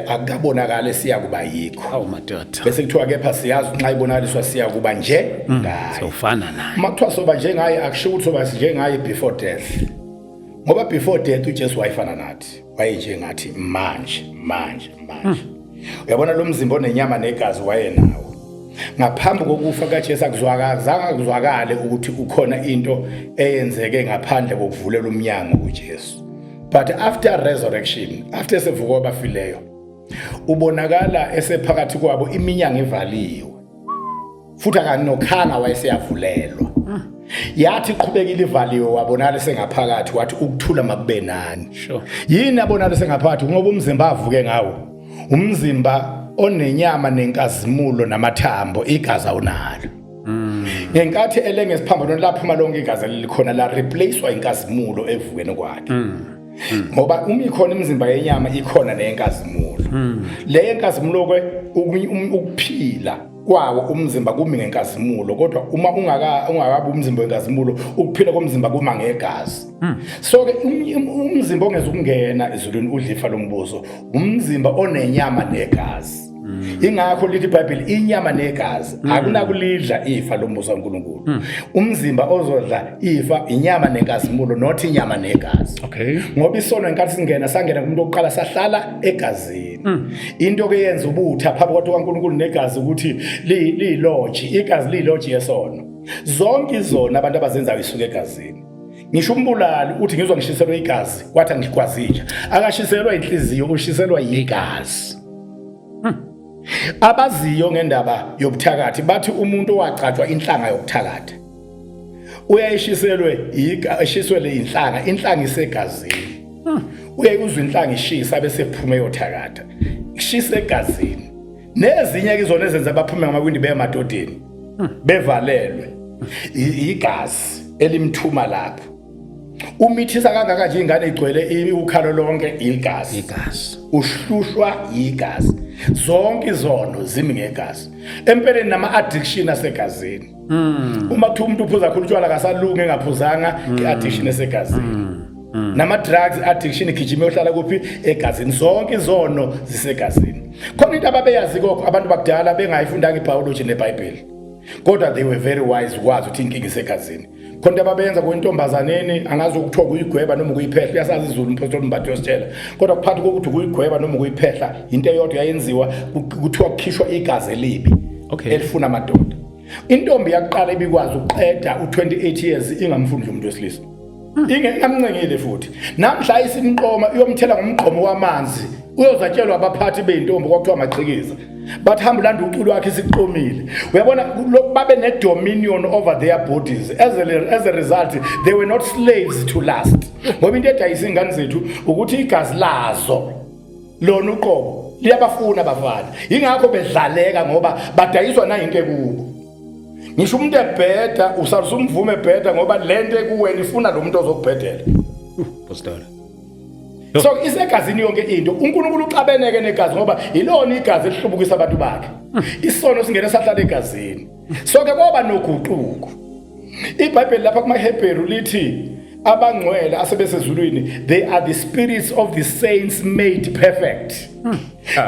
akukabonakala siya kuba yikho. Awu madoda. Bese kuthiwa kepha siyazi nxa ibonakaliswa siya kuba nje ngaye. Sofana naye. Uma kuthiwa soba njengaye, akusho ukuthi soba njengaye before death. Ngoba before death uJesu wayefana nathi, wayenjengathi manje manje manje. Uyabona lo mzimba onenyama negazi wayenawo. Ngaphambi kokufa kaJesu akuzwakala, zange kuzwakale ukuthi ukhona into eyenzeke ngaphandle kokuvulela umnyango kuJesu. But after resurrection, after sevuka kwabafileyo, ubonakala esephakathi kwabo, iminyango ivaliwe. Futhi akanokhanga, wayeseyavulelwa. Yathi iqhubekile ivaliwe, wabonakala sengaphakathi, wathi ukuthula makube nani. Yini abonakala sengaphakathi? Ngoba umzimba avuke ngawo, umzimba onenyama nenkazimulo namathambo, igazi awunalo. Ngenkathi elenge esiphambanweni laphuma lonke igazi elikhona, la replacewa inkazimulo evukeni kwakhe. Ngoba uma ikhona imizimba yenyama, ikhona neyenkazimulo. Le yenkazimulo ke, ukuphila kwawo umzimba kumi ngenkazimulo, kodwa uma ungakabi umzimba wenkazimulo, ukuphila komzimba kuma ngegazi. So ke umzimba ongezukungena ezulwini udlifa lombuso, umzimba onenyama negazi. Ingakho lithi iBhayibheli, inyama negazi akunakulidla ifa lombuso kaNkulunkulu. Umzimba ozodla ifa inyama nenkazimulo, not inyama negazi. Ngoba isono ngenkathi singena, sangena kumuntu oqala, sahlala egazini. Into ke yenza ubutha phambi kwaNkulunkulu negazi ukuthi liyiloji, igazi liyiloji yesono. Zonke izono abantu abazenzayo isuke egazini. Ngisho umbulali uthi ngizwa ngishiselwe igazi, kwathi angikwazinja. Akashiselwa inhliziyo, ushiselwa igazi. Abaziyo ngendaba yobuthakathi bathi umuntu owagcatshwa inhlanga yokuthakatha uyayishiselwe, eshiswele inhlanga, inhlanga isegazini. Uyaye uzwe inhlanga ishisa bese phuma eyothakatha, ishisa egazini. Nezinye ke izona ezenza baphume ngamawindi beye emadodeni bevalelwe, igazi elimthuma lapho. Umithisa kangaka nje ingane igcwele ukhalo lonke, igazi. Igazi. Uhlushwa igazi. Zonke izono zimi ngegazi. Empeleni nama addiction asegazini. Uma kuthiwa umuntu uphuza kakhulu utshwala akasalungi engaphuzanga, i-addiction esegazini. Nama drugs addiction igijima yohlala kuphi? Egazini. Zonke izono zisegazini. Khona into ababeyazi kokho abantu bakudala bengayifundanga ibiology neBhayibheli, kodwa they were very wise ukwazi ukuthi inkinga isegazini. Khona into ababeyenza kwentombazaneni, angazi ukuthiwa kuyigweba noma ukuyiphehla, uyasazi izulu umpostoli Mbatha uyositshela, kodwa kuphakathi kokuthi ukuyigweba noma ukuyiphehla into eyodwa yayenziwa, kuthiwa kukhishwa igazi elibi elifuna amadoda. Intombi yakuqala ibikwazi ukuqeda u28 years ingamfundi umuntu wesilisa, ingamncengile, futhi namhla isimqoma iyomthela ngomgqomo wamanzi, uyozatshelwa abaphathi beyintombi, kwakuthiwa amaqhikiza, bathi hamba ulanda uculo wakhe, isiqomile. Uyabona lokhu, babe ne-dominion over their bodies. As a result they were not slaves to lust, ngoba into edayisa iy'ngane zethu ukuthi igazi lazo lona uqobo liyabafuna abafana, yingakho bedlaleka, ngoba badayiswa nayinto ekubo. Ngisho umuntu ebheda, usalusumvume ebheda, ngoba lento ekuwena ifuna lo muntu ozokubhedela. Pastor. So isegazini yonke into. UNkulunkulu uxabeneke negazi ngoba yilona igazi elihlubukisa abantu bakhe. Isono singene sahlala egazini. So ke kwaba noguquko. IBhayibheli lapha kumaHebheru lithi abangcwele asebesezulwini, they are the spirits of the saints made perfect.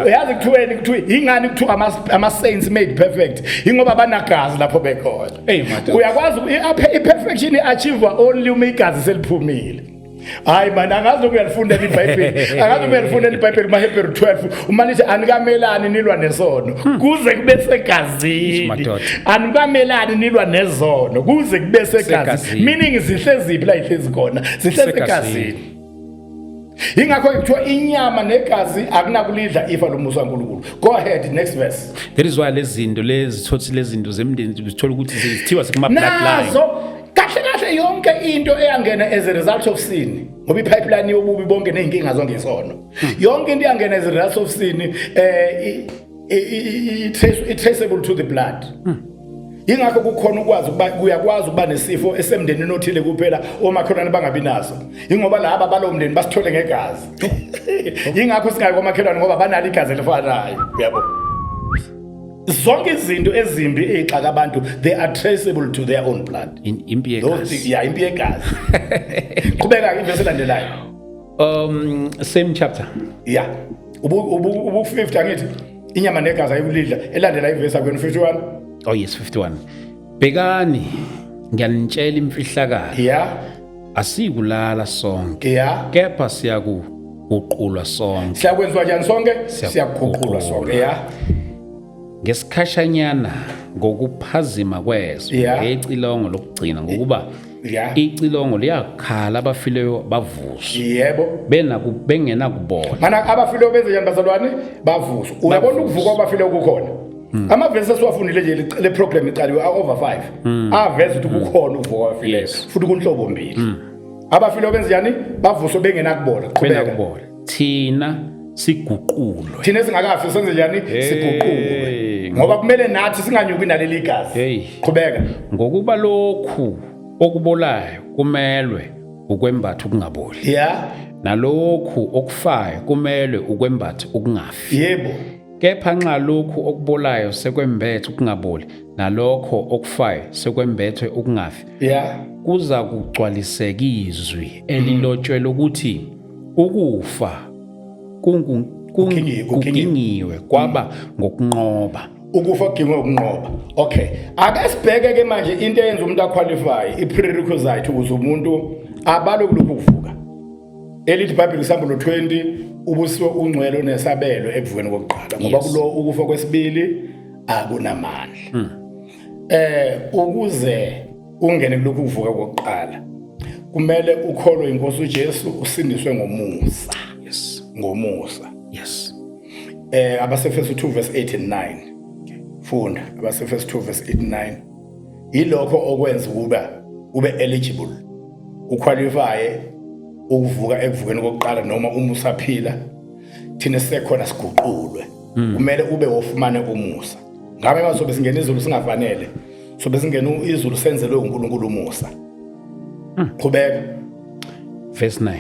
Uyazi kuthiweni? Kuthiwa ingani kuthiwa ama saints made perfect? Ingoba banagazi lapho bekhona. Hey, madoda. Uyakwazi i-perfection i-achieve only uma igazi seliphumile. Hayi man, angazi ukuyalifunda iBhayibheli, angazi ukuyalifunda iBhayibheli kumaHebheru 12 uma lithi anikamelani nilwa nesono kuze kube segazini. Madoda. Anikamelani nilwa nezono kuze kube segazini. Segazini. Meaning zihlezi la, ihlezi khona, zihlezi Segazini. egazini. Ingakho kuthiwa inyama negazi akunakulidla ifa lomusa kaNkulunkulu. Go ahead, next verse. That is why lezi zinto lezi thothi, lezi zinto zemndeni, zithola ukuthi zithiwa zikuma bloodline. Nazo kahle kahle yonke into eyangena as a result of sin, ngoba ipipeline yobubi bonke nezinkinga zonke isono. Yonke into eyangena as a result of sin traceable to the blood. Ingakho kukhona ukwazi ukuba uyakwazi ukuba nesifo esemndenini othile kuphela, omakhelwane bangabi naso, ingoba laba balowo mndeni basithole ngegazi. Ingakho singayi komakhelwane ngoba banalo igazi elifanayo, uyabo. Zonke izinto ezimbi ey'xaka abantu, they are traceable to their own blood. Impi Those yegazi. things, yeah, impi yegazi. Qhubeka ivesi elandelayo. Same chapter. Yeah, ubu 50, angithi inyama negazi ayikulidla. Elandela ivesi akwenu 51. Oh yes, 51. Bhekani, ngiyanitshela imfihlakalo. Asikulala sonke, kepha siyakuguqulwa sonke. Siyakwenziwa njani sonke? Siyakuguqulwa. Siyakuguqulwa sonke, yeah. Ngesikhashanyana, ngokuphazima kweso, ngecilongo lokugcina, ngokuba icilongo liyakhala, abafileyo bavuswe bengenakubola. Mana abafileyo benze njani, bazalwane? Bavuswa. Uyabona, ukuvuka kwabafileyo kukhona. Amavesi esiwafundile nje le program iqaliwe over 5 aveza ukuthi kukhona ukuvuka kwabafileyo. Futhi kunhlobo mbili. Abafileyo benze njani? Bavuswe bengenakubola. Qhubeka. Benakubola, thina siguqulwe. Thina esingakafi senze njani? Siguqulwe, ngoba kumele nathi singanyuki naleli gazi. Hey. Qhubeka. Ngokuba lokhu okubolayo kumelwe ukwembatha ukungaboli, nalokhu okufayo kumelwe ukwembatha ukungafi. Kepha nxa lokhu okubolayo sekwembethe ukungaboli, nalokho okufayo sekwembethwe ukungafi, kuza kugcwaliseka izwi elilotshwe lokuthi ukufa Kugingiwe, kugingiwe. Kugingiwe kwaba ngokunqoba. Ukufa kugingwe ukunqoba. Okay, ake sibheke ke manje into eyenza umuntu aqualify, i-prerequisite ukuze umuntu abalwe kulokhu kuvuka elithi iBhayibheli isambulo 20: ubusiwe ungcwele onesabelo ekuvukeni kokuqala, ngoba kulo ukufa kwesibili akunamandla. Ukuze ungene kulokhu kuvuka kokuqala, kumele ukholwe inkosi uJesu, usindiswe ngomusa. Ngomusa. AbaseEfesu 2 verse 8 and 9. Funda abaseEfesu 2 verse 8 and 9. Yilokho okwenza ukuba ube eligible, uqualify ukuvuka ekuvukeni kokuqala, noma uma usaphila thina sisekhona siguqulwe. Kumele ube wofumane umusa. Ngabe masobe singena izulu singafanele, sobe singena izulu senzelwe uNkulunkulu umusa. Qhubeka. Verse 9.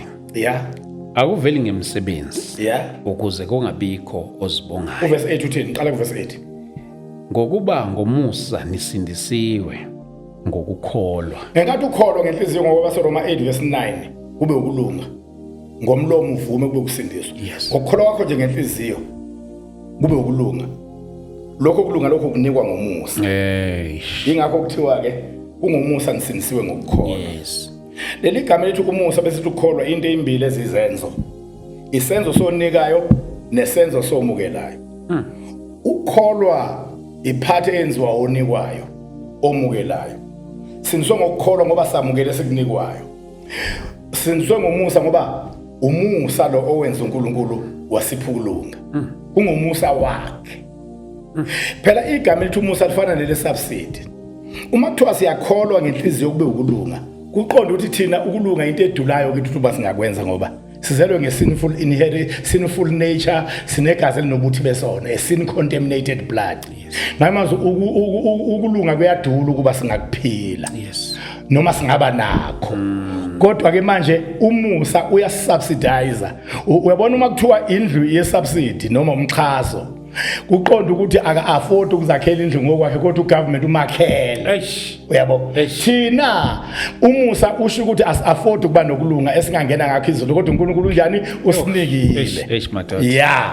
Akuveli ngemsebenzi, ukuze kungabikho ozibongayo. Uverse 8 uthini? Qala kuverse 8. Ngokuba ngomusa nisindisiwe ngokukholwa. Ngenkathi ukholwa ngenhliziyo, ngoba baseRoma 8 verse 9, kube ukulunga, ngomlomo uvume, kube ukusindiswa. Ngokukholwa kwakho nje ngenhliziyo kube ukulunga. Lokho kulunga lokho kunikwa ngomusa. Hey. Ingakho kuthiwa ke kungomusa nisindisiwe ngokukholwa. Leli gama elithi umusa bese ukukholwa into ezimbili ezizenzo, isenzo sonikayo nesenzo somukelayo. Ukukholwa iphathi eyenziwa onikwayo, omukelayo. Sindiswe ngokukholwa ngoba samukele esikunikwayo. Sindiswe ngomusa ngoba umusa lo owenza uNkulunkulu wasipha ukulunga, kungomusa wakhe. Phela igama elithi umusa lifana nele subsidy. Uma kuthiwa siyakholwa ngenhliziyo kube ukulunga, kuqonda ukuthi thina ukulunga into edulayo kithi ukuthi singakwenza, ngoba sizelwe nge-sinful inherit, sinful nature, sinegazi elinobuthi besono, a sin contaminated blood. Ngamazwi, ukulunga kuyadula ukuba singakuphila noma singaba nakho. Kodwa ke manje umusa uyasubsidize. Uyabona, uma kuthiwa indlu ye-subsidy noma umxhaso, kuqonda ukuthi aka afford ukuzakhela indlu ngokwakhe, kodwa ugovernment umakhele. Eish. Uyabo? Eish. Thina umusa usho ukuthi as afford ukuba nokulunga esingangena ngakho izulu, kodwa uNkulunkulu unjani? Usinikile. Eish, eish, madoda. Ya,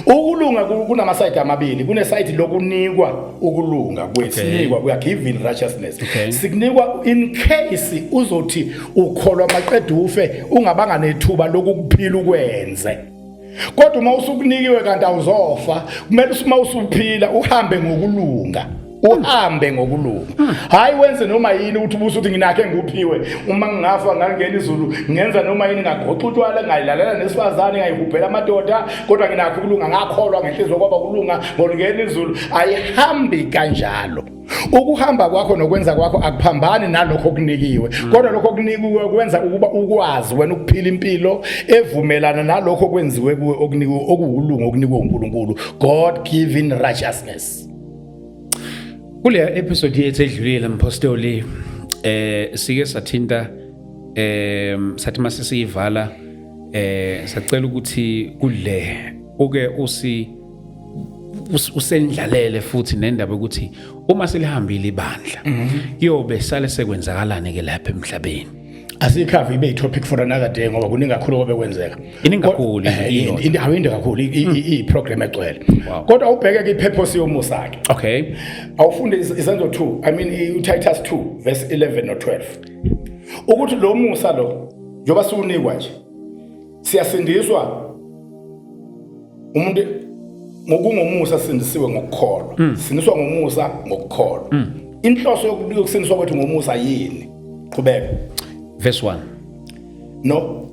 ukulunga kunama-side amabili. Kune-side lokunikwa ukulunga kwesinikwa, we are given righteousness. Sikunikwa in case uzothi ukholwa maqeda ufe, ungabanga nethuba lokukuphila ukwenze. Kodwa uma usukunikiwe kanti awuzofa, kumele uma usuphila uhambe ngokulunga, uhambe ngokulunga, hayi wenze noma yini ukuthi ubusuthi uthi nginakhe nguphiwe, uma ngingafa ngangena izulu, ngenza noma yini, ngagoxa utshwala, ngayilalela nesifazane, ngayihubhela amadoda, kodwa nginakho ukulunga, ngakholwa ngenhliziyo kwaba kulunga, ngolungena izulu. Ayihambi kanjalo. Ukuhamba kwakho nokwenza kwakho akuphambani nalokho okunikiwe, kodwa lokho okunikiwe kwenza ukuba ukwazi wena ukuphila impilo evumelana nalokho okwenziwe kuwe, okunikiwe, okuwukulunga okunikwe uNkulunkulu, God given righteousness. Kule episode yethu edlulile, mpostoli, sike sathinta, sathi mase siyivala, sacela ukuthi kule uke usendlalele futhi nendaba ukuthi uma selihambile ibandla, kuyobe sale sekwenzakalani ke lapha emhlabeni. Asiyikhave, ibe i-topic for another day, ngoba kuningi kakhulu obekwenzeka. Iningi kakhulu, iyodwa. Awinde kakhulu, i-program egcwele. Kodwa ubheke ke i-purpose yomusa ke. Awufunde Izenzo 2, I mean uTitus 2 verse 11 no 12, ukuthi lo musa lo njengoba siwunikwa nje, siyasindiswa umuntu ngokungomusa, sindisiwe ngokukholwa, sindiswa ngomusa ngokukholwa. Inhloso yokusindiswa kwethu ngomusa yini? Qhubeka. Verse 1. No,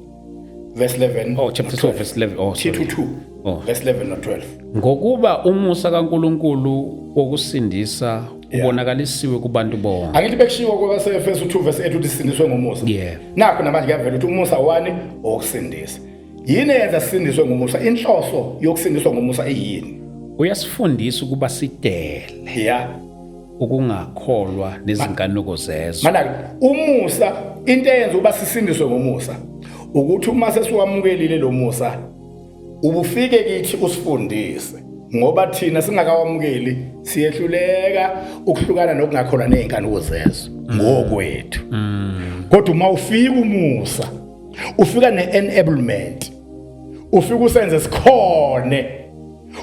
verse 11. Oh, chapter 2 verse 11. Oh, sorry. Tito 2 Oh. verse 11 no 12. Ngokuba umusa kaNkuluNkulu wokusindisa ubonakalisiwe kubantu bonke. Angithi bekushiwo kwabaseEfesu 2 verse 8 ukuthi sisindiswe ngomusa? Yeah. Nakho namanje kuyavela ukuthi umusa wani? Okusindisa. Yini eyenza sisindiswe ngomusa? Inhloso yokusindiswa ngomusa iyini? Uyasifundisa ukuba sidele ukungakholwa nezinkanuko zezwe. Mana umusa, into eyenza ukuba sisindiswe ngomusa ukuthi uma sesiwamukelile lo musa, ubufike kithi usifundise, ngoba thina singakawamukeli siyehluleka ukuhlukana nokungakholwa nezinkanuko zezwe ngokwethu. Kodwa uma ufika umusa, ufika ne-enablement, ufika usenze sikhone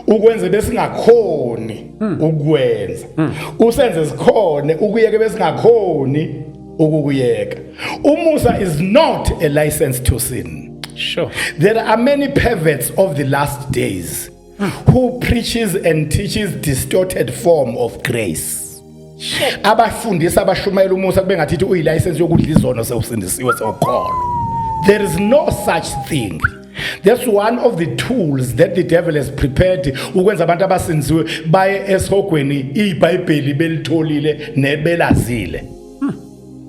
ukwenze besingakhoni ukwenza, usenze sikhone ukuyeke besingakhoni ukukuyeka. Umusa is not a license to sin. There are many perverts of the last days who preaches and teaches distorted form of grace, abafundisa, abashumayela umusa kube ngathi uyi-license yokudla izono, sewusindisiwe, sewukholwa. There is no such thing. That's one of the tools that the devil has prepared ukwenza abantu abasindiwe baye esihogweni iBhayibheli belitholile nebelazile.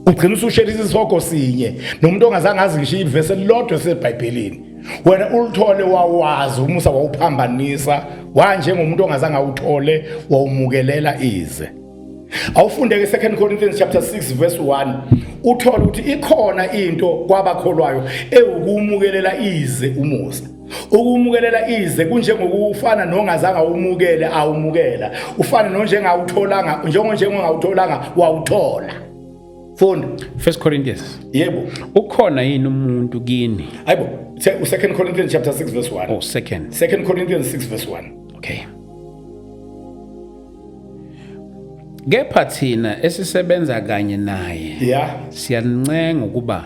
Ugcina ususherisa isihogo sinye nomuntu ongazange azi ngisho ivesi elilodwa eseBhayibhelini. Wena ulithole, wawazi umusa, wawuphambanisa wanjengomuntu ongazange awuthole, wawumukelela ize. Awufundeke 2 Corinthians chapter 6 verse 1, uthole ukuthi ikhona into kwabakholwayo ewukumukelela ize umusa. Ukumukelela ize kunjengokufana nongazange awumukele awumukela, ufana nonjengawutholanga, njengongawutholanga wawuthola. Funda. First Corinthians. Yebo. Ukhona yini umuntu kini? Hayibo, 2 Corinthians chapter 6 verse 1. Oh, second. 2 Corinthians 6 verse 1. Okay. Kepha thina esisebenza kanye naye siyancenga ukuba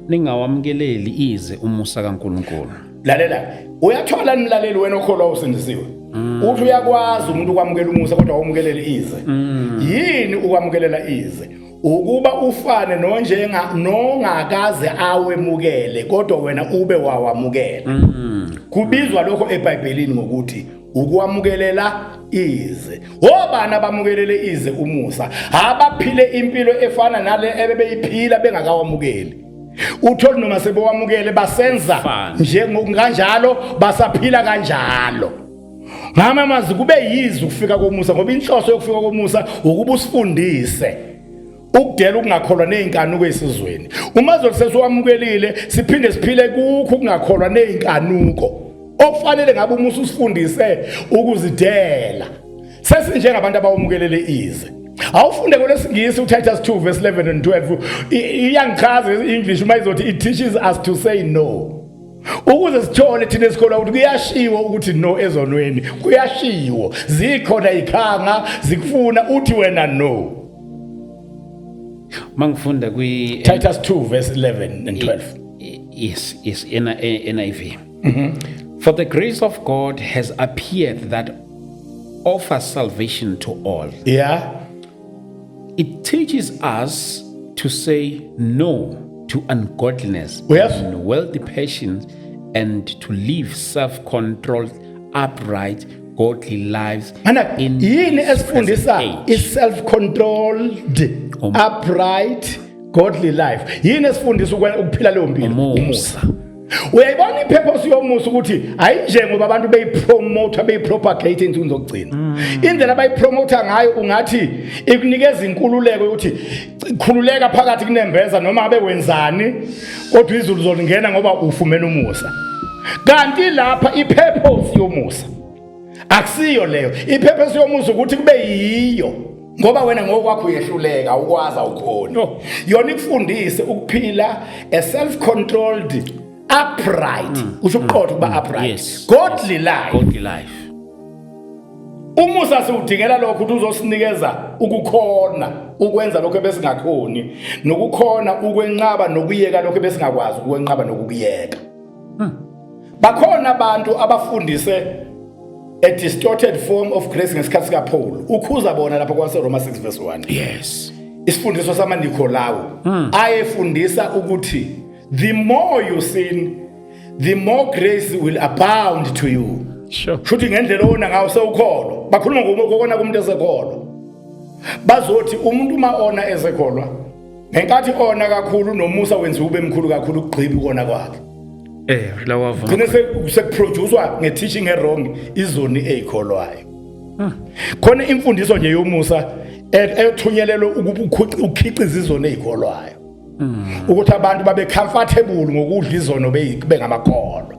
ningawamukeleli ize umusa kaNkuluNkulu. Lalela, uyathola nimlaleli wena okholwa usindisiwe. Uthi uyakwazi umuntu ukwamukela umusa kodwa awumukeleli ize. Yini ukwamukelela ize? Ukuba ufane nonjenga nongakaze awemukele, kodwa wena ube wawamukela. Kubizwa lokho eBhayibhelini ngokuthi ukwamukelela ize. Obani abamukelele ize umusa? Abaphile impilo efana nale ebebeyiphila bengakawamukeli. Uthole noma sebewamukele basenza Fana. njengokanjalo, basaphila kanjalo. Ngama mazi kube yize ukufika komusa, ngoba inhloso yokufika komusa ukuba usifundise. Ukudela ukungakholwa nezinkanuko esizweni. Uma zothi sesiwamukelile, siphinde siphile kukho ukungakholwa nezinkanuko. Okufanele ngabe umusa usifundise ukuzidela. Sesinjengabantu abawamukelele ize. Awufunde ngolwesiNgisi uTitus 2 verse 11 and 12. Iyangichaza i-English uma izothi it teaches us to say no. Ukuze sithole thina esikholwa ukuthi kuyashiwo ukuthi no ezonweni, kuyashiwo, zikhona ikhanga zikufuna uthi wena no. Mangifunda kwi Titus 2 verse 11 and 12. Yes, NIV. For the grace of God has appeared that offers salvation to all. It teaches us to say no to ungodliness and worldly passions and to live self-controlled, upright, godly lives Mana in yini this esifundisa present age. I-self-controlled, upright, godly life? Yini esifundisa ukuphila leyo mpilo? Umusa. Uyayibona i-purpose yomusa ukuthi ayinje ngoba abantu beyipromote, beyipropagate ey'nsukwini zokugcina. Indlela abayipromota ngayo ungathi ikunikeza inkululeko yokuthi khululeka phakathi kunembeza noma abe wenzani, kodwa izulu zolingena ngoba ufumene umusa. Kanti lapha i-purpose yomusa akusiyo leyo. I-purpose yomusa ukuthi kube yiyo ngoba wena ngokwakho uyehluleka, awukwazi, awukhoni. Yona ikufundise ukuphila a self-controlled, upright, usho uqotho ukuba upright, godly life. Godly life. Umusa siwudingela lokho, ukuthi uzosinikeza ukukhona ukwenza lokho ebesingakhoni, nokukhona ukwenqaba nokuyeka lokho ebesingakwazi ukwenqaba nokukuyeka. Bakhona abantu abafundise a distorted form of grace ngesikhathi sikaPaul. Ukhuza bona lapho kwaseRoma 6 verse 1. Isifundiso samaNikolawu ayefundisa ukuthi the more you sin, the more grace will abound to you. Futhi ngendlela owona ngawo sewukholwa, bakhuluma ngokona kumuntu esekholwa, bazothi umuntu uma ona esekholwa, ngenkathi ona kakhulu, nomusa wenziwa ube mkhulu kakhulu ukugqiba ukona kwakhe. La wavuma. Gcine sekuproducewa nge-teaching e-wrong izoni eyikholwayo. Khona imfundiso nje yomusa ethunyelelwe ukukhiqiza izoni eyikholwayo, ukuthi abantu babe comfortable ngokudla izono bengamakholwa.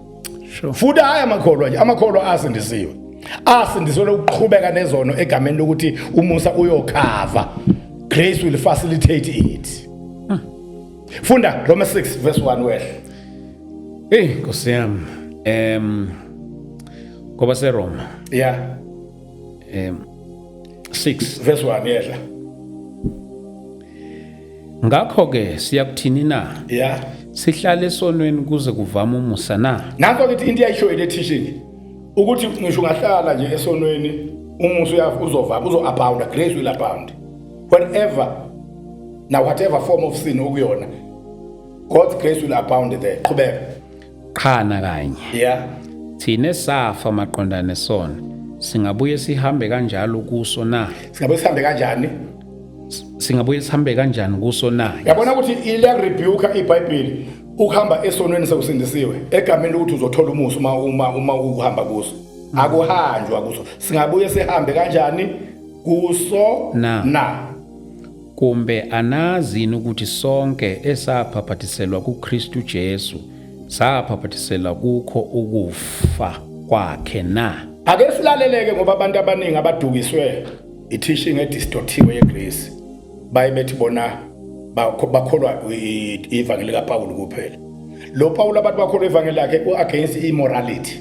Futhi hayi amakholwa nje, amakholwa asindisiwe, asindisiwe ukuqhubeka nezono egameni lokuthi umusa uyokhava, grace will facilitate it. Funda Romans 6 verse 1 wehle. Hey, Nkosi yami. Ngoba seRoma 6 verse 1, yehla. Ngakho ke siyakuthini na? Sihlale esonweni kuze kuvame umusa na? Nanso kithi into iyayisho ile teaching ukuthi ngisho ungahlala nje esonweni, umusa uzovama, uzo-abound, grace will abound wherever, now whatever form of sin okuyona, God's grace will abound there. Qhubeka. Qhana kanye. Thina safa maqondana nesono, singabuye sihambe kanjalo kuso na? Singabuye sihambe kanjani? Singabuye sihambe kanjani kuso na? Yabona ukuthi ile rebuke iBhayibheli ukuhamba esonweni sekusindisiwe egameni lokuthi uzothola umusa uma uhamba kuso. Akuhanjwa kuso. Singabuye sihambe kanjani kuso Na. Na? Kumbe anazini ukuthi sonke esabhaphathiselwa kuKristu Jesu sabhaphathiselwa kukho ukufa kwakhe na? Ake silaleleke, ngoba abantu abaningi abadukiswe i-teaching edistortiwe yegrace baye bethi bona bakholwa ivangeli kaPaul kuphela. Lo Paul abantu bakholwa ivangeli lakhe u-against immorality.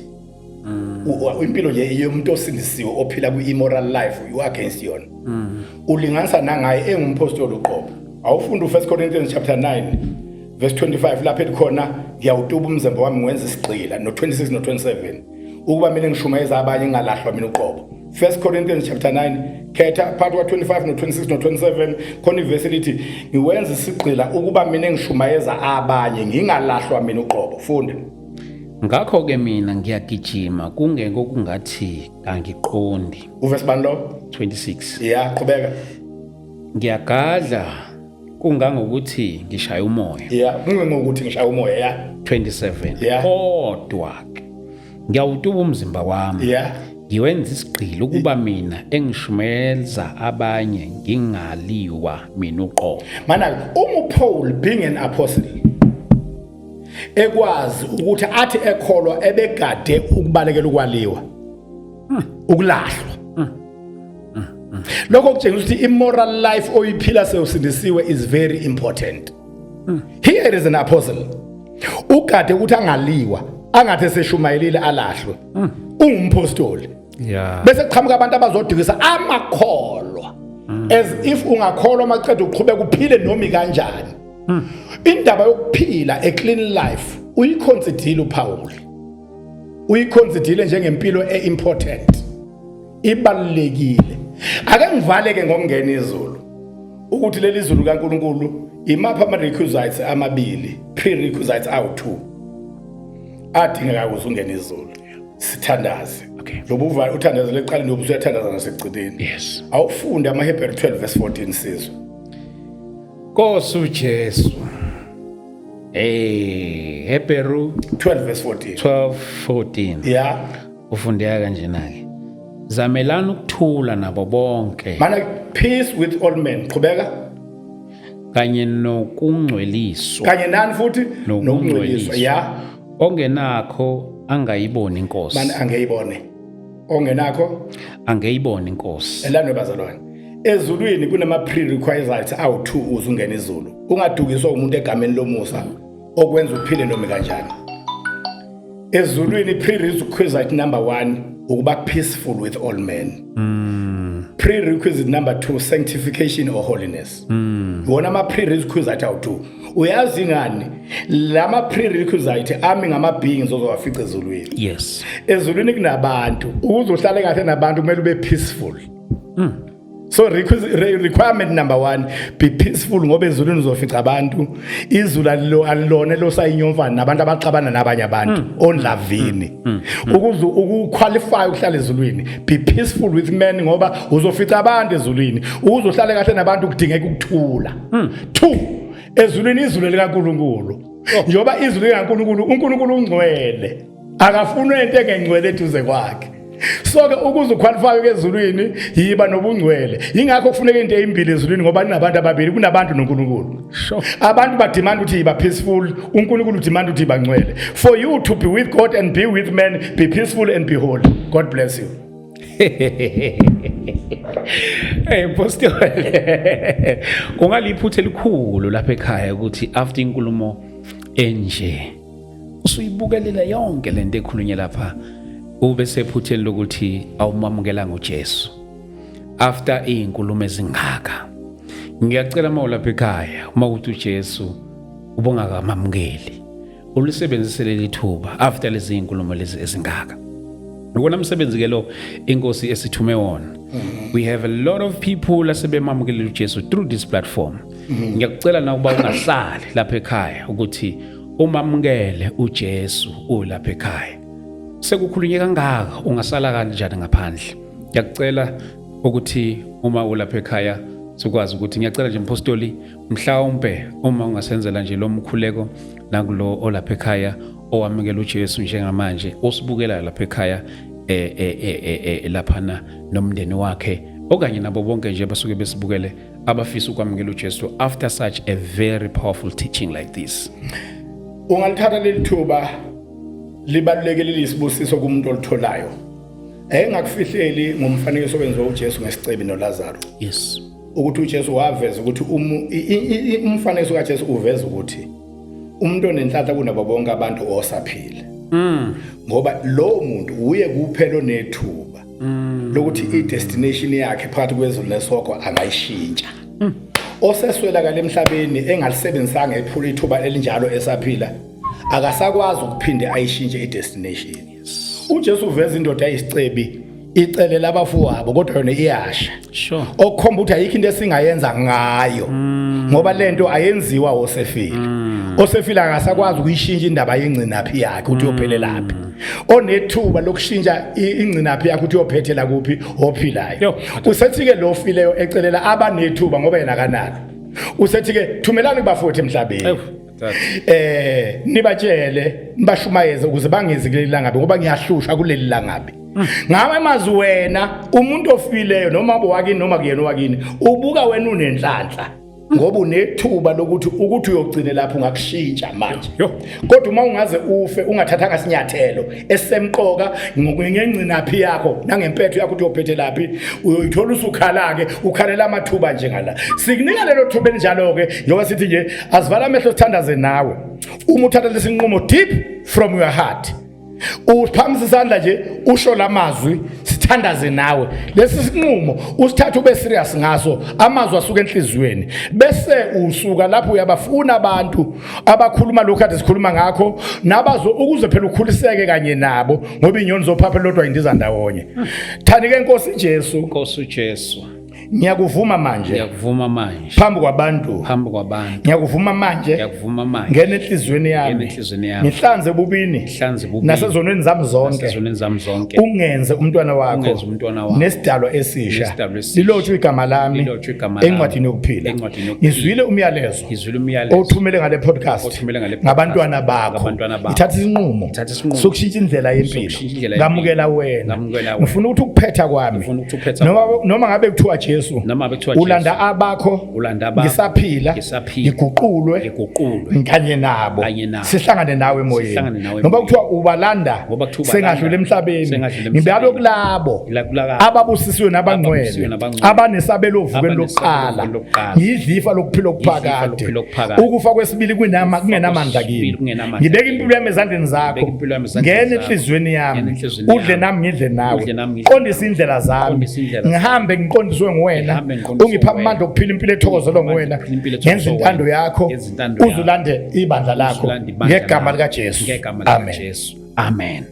Impilo nje yomuntu osindisiwe ophila kwi-immoral life, you against yona. Ulinganisa nangaye engumpostoli uqobo. Awufunda u1 Corinthians chapter 9 verse 25 lapho elikhona, "Ngiyawutuba umzimba wami ngiwenza isigqila," no 26 no 27, ukuba mina ngishumayeza abanye ngingalahlwa mina uqobo. 1 Corinthians chapter 9, khetha phakathi kwa 25 no 26 no 27, khona ivesi lithi, "Ngiwenza isigqila ukuba mina ngishumayeza abanye ngingalahlwa mina uqobo." Funda. Ngakho ke mina ngiyagijima kungeke kungathi kangiqondi. Uvesi bani lo? 26. Yeah, qhubeka. Ngiyagadla kungangokuthi ngishaya umoya. Yeah, kungangokuthi ngishaya umoya, yeah. 27. Yeah. Kodwa ke ngiyawutuba umzimba wami. Ngiwenza isigqila ukuba mina engishumayeza abanye ngingaliwa mina uqobo. Mana uma uPaul being an apostle ekwazi ukuthi athi ekholwa ebegade ukubalekela ukwaliwa, ukulahlwa. Lokho kutshengisa ukuthi immoral life oyiphila sewusindisiwe is very important. Here is an apostle ugade ukuthi angaliwa, angathi eseshumayelile alahlwe. Ungumpostoli. Bese kuqhamuka abantu abazodukisa amakholwa, as if ungakholwa maqeda uqhubeka uphile noma kanjani. Indaba yokuphila a clean life uyiconsiderile uPaul, uyiconsiderile njengempilo eimportant, ibalulekile. Ake ngivaleke ngokungena izulu, ukuthi leli zulu kaNkuluNkulu imaphi ama requisites amabili, prerequisites awu2 adingeka ukuze ungene izulu. Sithandaze. Lobu uva uthandazele ekuqaleni, lobu usuyathandaza nasekugcineni. Awufunde amaHebheru 12 verse 14, sizwe. Nkosi uJesu. Hey, Hebheru 12 verse 14. 12 14. Ufundeka kanjena ke. Zamelani ukuthula nabo bonke Mana, peace with all men. Qhubeka. Kanye nokungcweliswa. Kanye nani futhi? Nokungcweliswa. Ongenakho angayiboni inkosi. Mani, angeyibone. Ongenakho angeyiboni inkosi. Elano bazalwane. Ezulwini kunama prerequisites awu2 uze ungene izulu. Ungadukiswa umuntu egameni lomusa okwenza uphile noma kanjani. Ezulwini, prerequisite number 1 ukuba peaceful with all men. Prerequisite number 2, sanctification or holiness. Wona ama prerequisite awu2. Uyazi ngani? Lama prerequisite ami ngama beings ozowafica ezulwini. Ezulwini kunabantu. Ukuze uhlale kahle nabantu kumele ube peaceful. So requirement number 1, be peaceful, ngoba ezulwini uzofica abantu. Izulu alilona losayinyomfana nabantu abaxabana nabanye abantu ondlavini. Ukuze ukuqualify ukuhlala ezulwini, be peaceful with men, ngoba uzofica abantu ezulwini. Ukuze uhlale kahle nabantu kudingeka ukuthula. Two, ezulwini izulu likaNkuluNkulu. Njengoba izulu likaNkuluNkulu, uNkulunkulu ungcwele. Akafuni into engengcwele eduze kwakhe. So ke ukuze uqualify ezulwini, yiba nobungcwele. Ingakho kufuneka into ezimbili ezulwini, ngoba kunabantu ababili, kunabantu noNkulunkulu. Abantu bademand ukuthi yiba peaceful, uNkulunkulu udemand ukuthi yiba ngcwele. For you to be with God and be with men, be peaceful and be holy. God bless you. Hey Pastor, kungaliphutha elikhulu lapha ekhaya ukuthi after inkulumo enje usuyibukelela yonke lento ekhulunye lapha, ube sephutheni lokuthi awumamukelanga uJesu after izinkulumo ezingaka. Ngiyacela uma ulapha ekhaya, uma uthi uJesu ubungakamamukeli, ulisebenzise leli thuba after lezi zinkulumo lezi ezingaka. Ukona msebenzi ke lo inkosi esithume wona. We have a lot of people asebemamukelile uJesu through this platform. Ngiyakucela na ukuba ungahlali lapha ekhaya ukuthi umamukele uJesu ulapha ekhaya. Sekukhulunye kangaka, ungasala kanjani ngaphandle? Ngiyakucela ukuthi uma ulapha ekhaya sikwazi ukuthi, ngiyacela nje mpostoli, mhlawumbe uma ungasenzela nje lo mkhuleko nakulo olapha ekhaya owamukela uJesu njengamanje, osibukela lapha ekhaya laphana nomndeni wakhe, okanye nabo bonke nje basuke besibukele abafisa ukwamukela uJesu after such a very powerful teaching like this. Ungalithatha leli thuba, libalulekile, lisibusiso kumuntu olitholayo. Engakufihleli ngomfanekiso owenziwa uJesu ngesicebi noLazaro. Ukuthi uJesu waveza ukuthi umfanekiso kaJesu uveza ukuthi umuntu onenhlanhla kunabo bonke abantu osaphila. Ngoba lo muntu uye kuphela onethuba lokuthi i-destination yakhe phakathi kwezulu nesihogo angayishintsha. Oseswelakala emhlabeni engalisebenzisanga ephula ithuba elinjalo esaphila, akasakwazi ukuphinde ayishintshe i-destination. UJesu uveza indoda ayisicebi icelela abafowabo, kodwa yona iyasha. Okukhomba ukuthi ayikho into esingayenza ngayo, ngoba lento ayenziwa osefile. Osefile akasakwazi ukuyishintsha indaba yengcinaphi yakhe ukuthi uyophelelaphi. Onethuba lokushintsha ingcinaphi yakhe ukuthi uyophethela kuphi, ophilayo. Usethi ke lo fileyo ecelela abanethuba, ngoba yena akanalo, usethi ke, "Thumelani kubafowethu emhlabeni, nibatshele, nibashumayeze ukuze bangezi kuleli langabi, ngoba ngiyahlushwa kuleli langabi." Ngawe mazi wena umuntu ofileyo, noma owakini noma kuyena owakini, ubuka wena unenhlanhla ngoba unethuba lokuthi ukuthi uyogcine lapho ungakushintsha manje. Kodwa uma ungaze ufe ungathathanga sinyathelo esisemqoka ngengcinaphi yakho nangempetho yakho ukuthi uyophethe laphi, uyoyithola usukhala ke, ukhalela amathuba njengala. Sikunika lelo thuba elinjalo ke, njengoba sithi nje asivala amehlo sithandaze nawe. Uma uthatha lesinqumo deep from your heart, uphakamisa isandla nje usho lamazwi, sithandaze nawe. Lesi sinqumo usithatha ube serious ngaso, amazwi asuka enhliziyweni, bese usuka lapho uyabafuna abantu abakhuluma lokhu kade sikhuluma ngakho nabazo, ukuze phela ukhuliseke kanye nabo, ngoba inyoni zophapha lodwa indiza ndawonye. Thani ke, Nkosi Jesu, Nkosi uJesu, ngiyakuvuma manje, ngiyakuvuma manje, phambi kwabantu, phambi kwabantu, ngiyakuvuma manje, ngiyakuvuma manje, ngena enhliziyweni ngena yami, enhliziyweni yami, ngihlanze ebubini, ngihlanze ebubini, nasezonweni zami zonke, nasezonweni zami zonke, ungenze umntwana wakho, ungenze umntwana wakho, nesidalwa esisha, nesidalwa esisha, lilotshwe igama lami, lilotshwe igama lami, encwadini yokuphila. Encwadini yokuphila. Ngizwile umyalezo ngizwile umyalezo othumele ngale podcast, othumele ngale podcast, ngabantwana bakho, ngabantwana bakho, ngithatha isinqumo, ngithatha isinqumo, sokushintsha indlela yempilo, sokushintsha indlela yempilo, ngamukela wena, ngamukela wena, ngifuna ukuthi ukuphetha kwami, ngifuna ukuthi ukuphetha noma ngabe kuthiwa Jesu, noma ngabe kuthiwa Jesu, ulanda abakho, ulanda abakho, ngisaphila, ngisaphila, ngiguqulwe, ngiguqulwe kanye nabo, kanye nabo, sihlangane nawe emoyeni, sihlangane nawe noma emoyeni. kuthiwa ubalanda, Ngoba kuthiwa ubalanda, sengadlula emhlabeni, sengadlula ngibalwe emhlabeni, kulabo kulabo, ababusisiwe nabangcwele, ababusisiwe nabangcwele, abanesabelo ovukweni abanesabelo lokuqala, ovukweni lokuqala, ngidlifa lokuphila okuphakade, lokuphila okuphakade, ukufa kwesibili kungenamandla kwesibili kimi, kungenamandla ngibeka kimi. Impilo yami ezandleni zakho, Ngibeka impilo yami ezandleni ngena zakho. enhliziyweni yami, Ngena enhliziyweni udle yami. nami, ngidle nawe, Udle nami, ngidle. Qondisa indlela zami, Qondisa indlela ngihambe ngiqondiswe nguwena, Ngihambe ngiqondiswe ungipha nguwena. amandla okuphila impilo ethokozelwa Ungipha nguwena, amandla okuphila impilo ethokozelwa ngenza intando nguwena. yakho, Ngenza intando yakho. uze ulande ibandla lakho, Uzulande ibandla ngegama lakho. likaJesu, Ngegama amen. likaJesu, amen.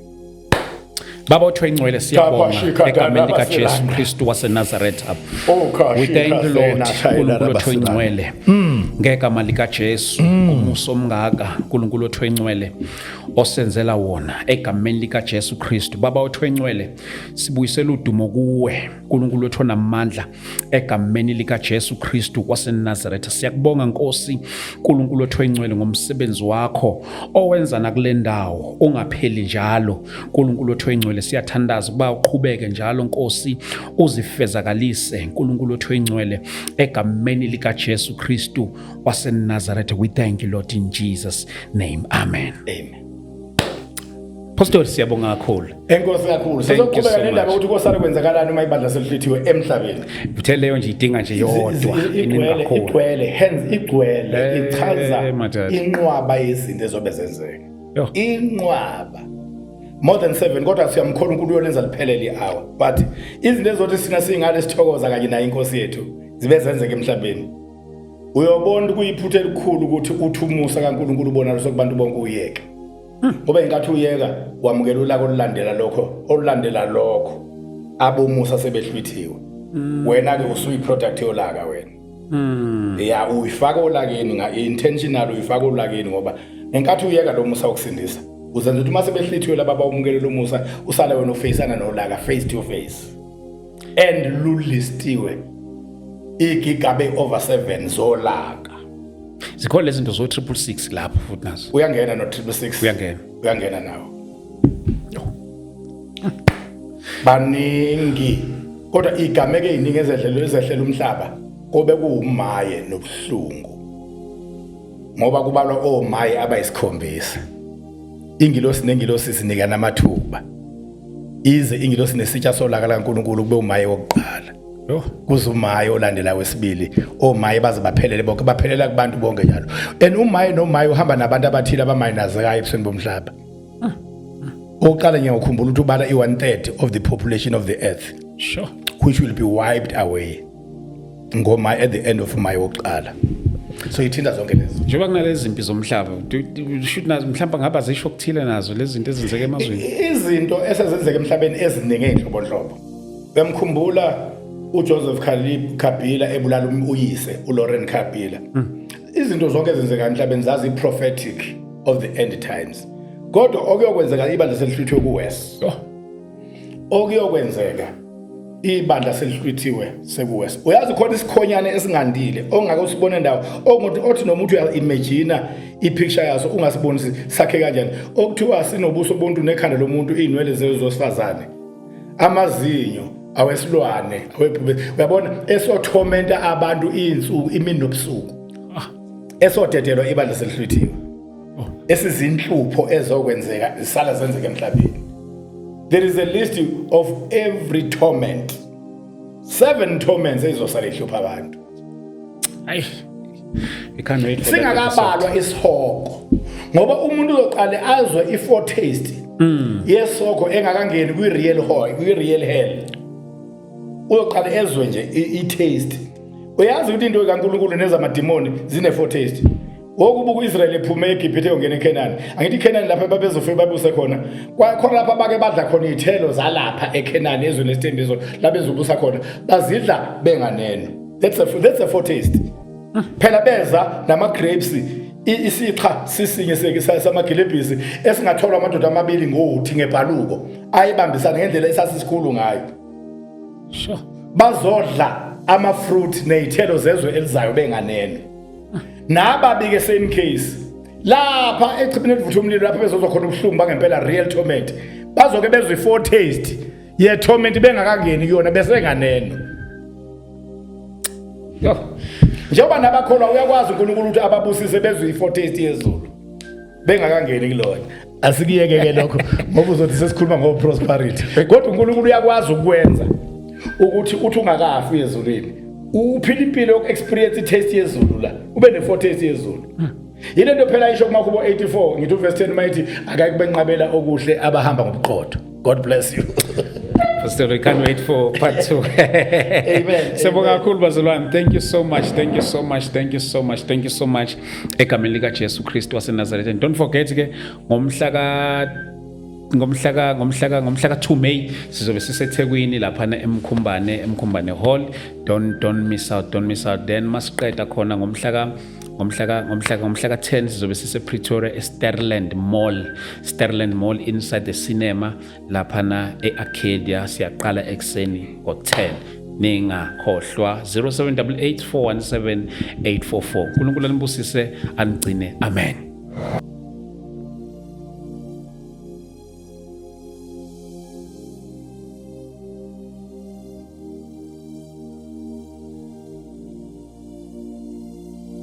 Baba othiwa ingcwele, siyabonga Tapashika egameni likaJesu Darabasiranda. Kristu waseNazaretha. Oh, We thank you, Lord, Shika uNkulunkulu othiwa ingcwele, ngegama likaJesu, umusa omngaka, uNkulunkulu othiwa ingcwele, osenzela wona egameni likaJesu Kristu. Baba othiwa ingcwele, sibuyisela udumo kuwe, uNkulunkulu othiwa namandla, egameni likaJesu Kristu waseNazaretha. Siyakubonga Nkosi, uNkulunkulu othiwa ingcwele, ngomsebenzi wakho owenza nakule ndawo ungapheli njalo. uNkulunkulu othiwa ingcwele, siyathandaza ukuba uqhubeke njalo Nkosi, uzifezakalise, uNkulunkulu othiwa ingcwele, egameni likaJesu Kristu waseNazaretha. We thank you, Lord, in Jesus' name, amen. Amen. Pastor, siyabonga kakhulu. Enkosi kakhulu. Thank you Sizoqhubeka so nendaba much. ukuthi kosale kwenzakalani uma ibandla selihlithiwe emhlabeni. Uthe leyo nje idinga nje yodwa iningi Igcwele, kakhulu. igcwele, hence igcwele, ichaza Madoda. inqwaba yezinto ezobe zenzeka. Yo. Inqwaba. More than 7, kodwa siyamkhola uNkulunkulu uyolenza liphelele i-hour. But izinto ezothi sina singale sithokoza kanye naye inkosi yethu zibe zenzeka emhlabeni. Uyobona kuyiphutha elikhulu ukuthi uthi umusa kaNkulunkulu ubona kubantu bonke uyeke. Ngoba inkathi uyeka wamukela ulaka olulandela lokho, olulandela lokho, abomusa sebehlwithiwe. Wena ke usuyi product yolaka wena. Ya, uyifaka olakeni nga intentional, uyifaka olakeni ngoba ngenkathi uyeka lo musa wokusindisa uzenza ukuthi uma sebehlithiwe laba abawumukele lo musa, usale wena ufeyisana nolaka face to face, and lulistiwe igigabe over 7 zolaka. Zikhona lezi zinto zo 666 lapho futhi nazo. Uyangena no 666. Uyangena. Uyangena nawo. Baningi kodwa igameke eziningi ezedlelo ezehlela umhlaba kobe kuwumaye nobuhlungu, ngoba kubalwa omaye abayisikhombisa. Ingilosi nengilosi sinikana amathuba, ize ingilosi nesitsha solaka laNkulunkulu kube umaye wokuqala, Yo. Kuze umaye olandela wesibili, omaye baze baphelele bonke, baphelela kubantu bonke njalo. And umaye nomaye uhamba nabantu abathile abamayinazekayo ebusweni bomhlaba. Oqala ngiyakukhumbula ukuthi ubala i-1/3 of the population of the earth which will be wiped away ngoma at the end of umaye wokuqala. So ithinta zonke lezi. Njengoba kunalezi zimpi zomhlaba, should nazo mhlawumbe ngaba zisho okuthile nazo lezi zinto ezenzeka emazweni? Izinto esezenzeka emhlabeni eziningi ey'nhlobonhlobo. Uyamkhumbula uJoseph Kabila ebulala uyise uLauren Kabila? Izinto zonke ezenzeka emhlabeni zazi prophetic of the end times, kodwa okuyokwenzeka ibandla selihlwithiwe kuwest, okuyokwenzeka ibandla selihlwithiwe sekuwest. Uyazi khona isikhonyane esingandile ongake usibone ndawo, onguthi othi noma uthi uya-imagina i-picture yaso ungasibonisi sakhe kanjani, okuthiwa sinobuso bontu nekhanda lomuntu, iy'nwele zewesifazane. Amazinyo awesilwane awebhubesi, uyabona, esothomenta abantu izinsuku, imini nobusuku. Esodedelwa ibandla selihlwithiwe. Esizinhlupho ezokwenzeka zisala zenzeka emhlabeni. There is a list of every torment, seven torments ezosala ihlupha abantu. Ayi, we can't wait for that episode. Singakabalwa isihogo, ngoba umuntu uzoqale azwe i-foretaste yesihogo engakangeni kwi-real hell. Kwi-real hell uyoqale ezwe nje i-taste. Uyazi ukuthi into kaNkulunkulu nezamadimoni zine-foretaste. Wokubuka u-Israyeli ephume eGibhithe yongena eKhenani, angithi iKhenani lapha babezofike babuse khona, kwakhona lapha bake badla khona iy'thelo zalapha eKhenani, ezweni lesithembiso labezobusa khona, bazidla benganeno. That's a foretaste phela. Beza nama-grapes, isixha sisinye samagilebhisi esingatholwa amadoda amabili ngothi ngebhaluko ayibambisana ngendlela esasisikhulu ngayo. Bazodla ama-fruit ney'thelo zezwe elizayo benganeno. Nababike same case lapha echibini elivutha umlilo, lapha bezozwa khona ubuhlungu bangempela, real torment. Bazoke bezwe i-foretaste ye-torment bengakangeni kuyona, besenganeno. Yo. Njengoba nabakholwa uyakwazi uNkulunkulu ukuthi ababusise bezwe i-foretaste yezulu bengakangeni kulona. Asikuyeke-ke lokho ngoba uzothi sesikhuluma ngo-prosperity, kodwa uNkulunkulu uyakwazi ukwenza ukuthi uthi ungakafi ezulwini uphila impilo yoku-experience i-taste yezulu la, ube ne-foretaste yezulu. Yile nto phela isho kumahubo 84, ngithi uvesi 10, mayithi akayi kubenqabela okuhle abahamba ngobuqotho. God bless you. Pastor, we can't wait for part 2. Amen. Siyabonga Amen. kakhulu, bazalwane. Thank you so much. Thank you so much. Thank you so much. Thank you so much. Egameni lika Jesu Kristu waseNazaretha. And don't forget ke ngomhla ka 2 May sizobe siseThekwini laphana eMkhumbane Hall. Don't miss out, don't miss out. Then masiqeda khona ngomhla ka 10 sizobe sise Pretoria eSterland Mall, Sterland Mall, inside the cinema laphana eArcadia. Siyaqala ekseni ngo10. Ningakhohlwa 0788 417 844. uNkulunkulu anibusise, anigcine. Amen.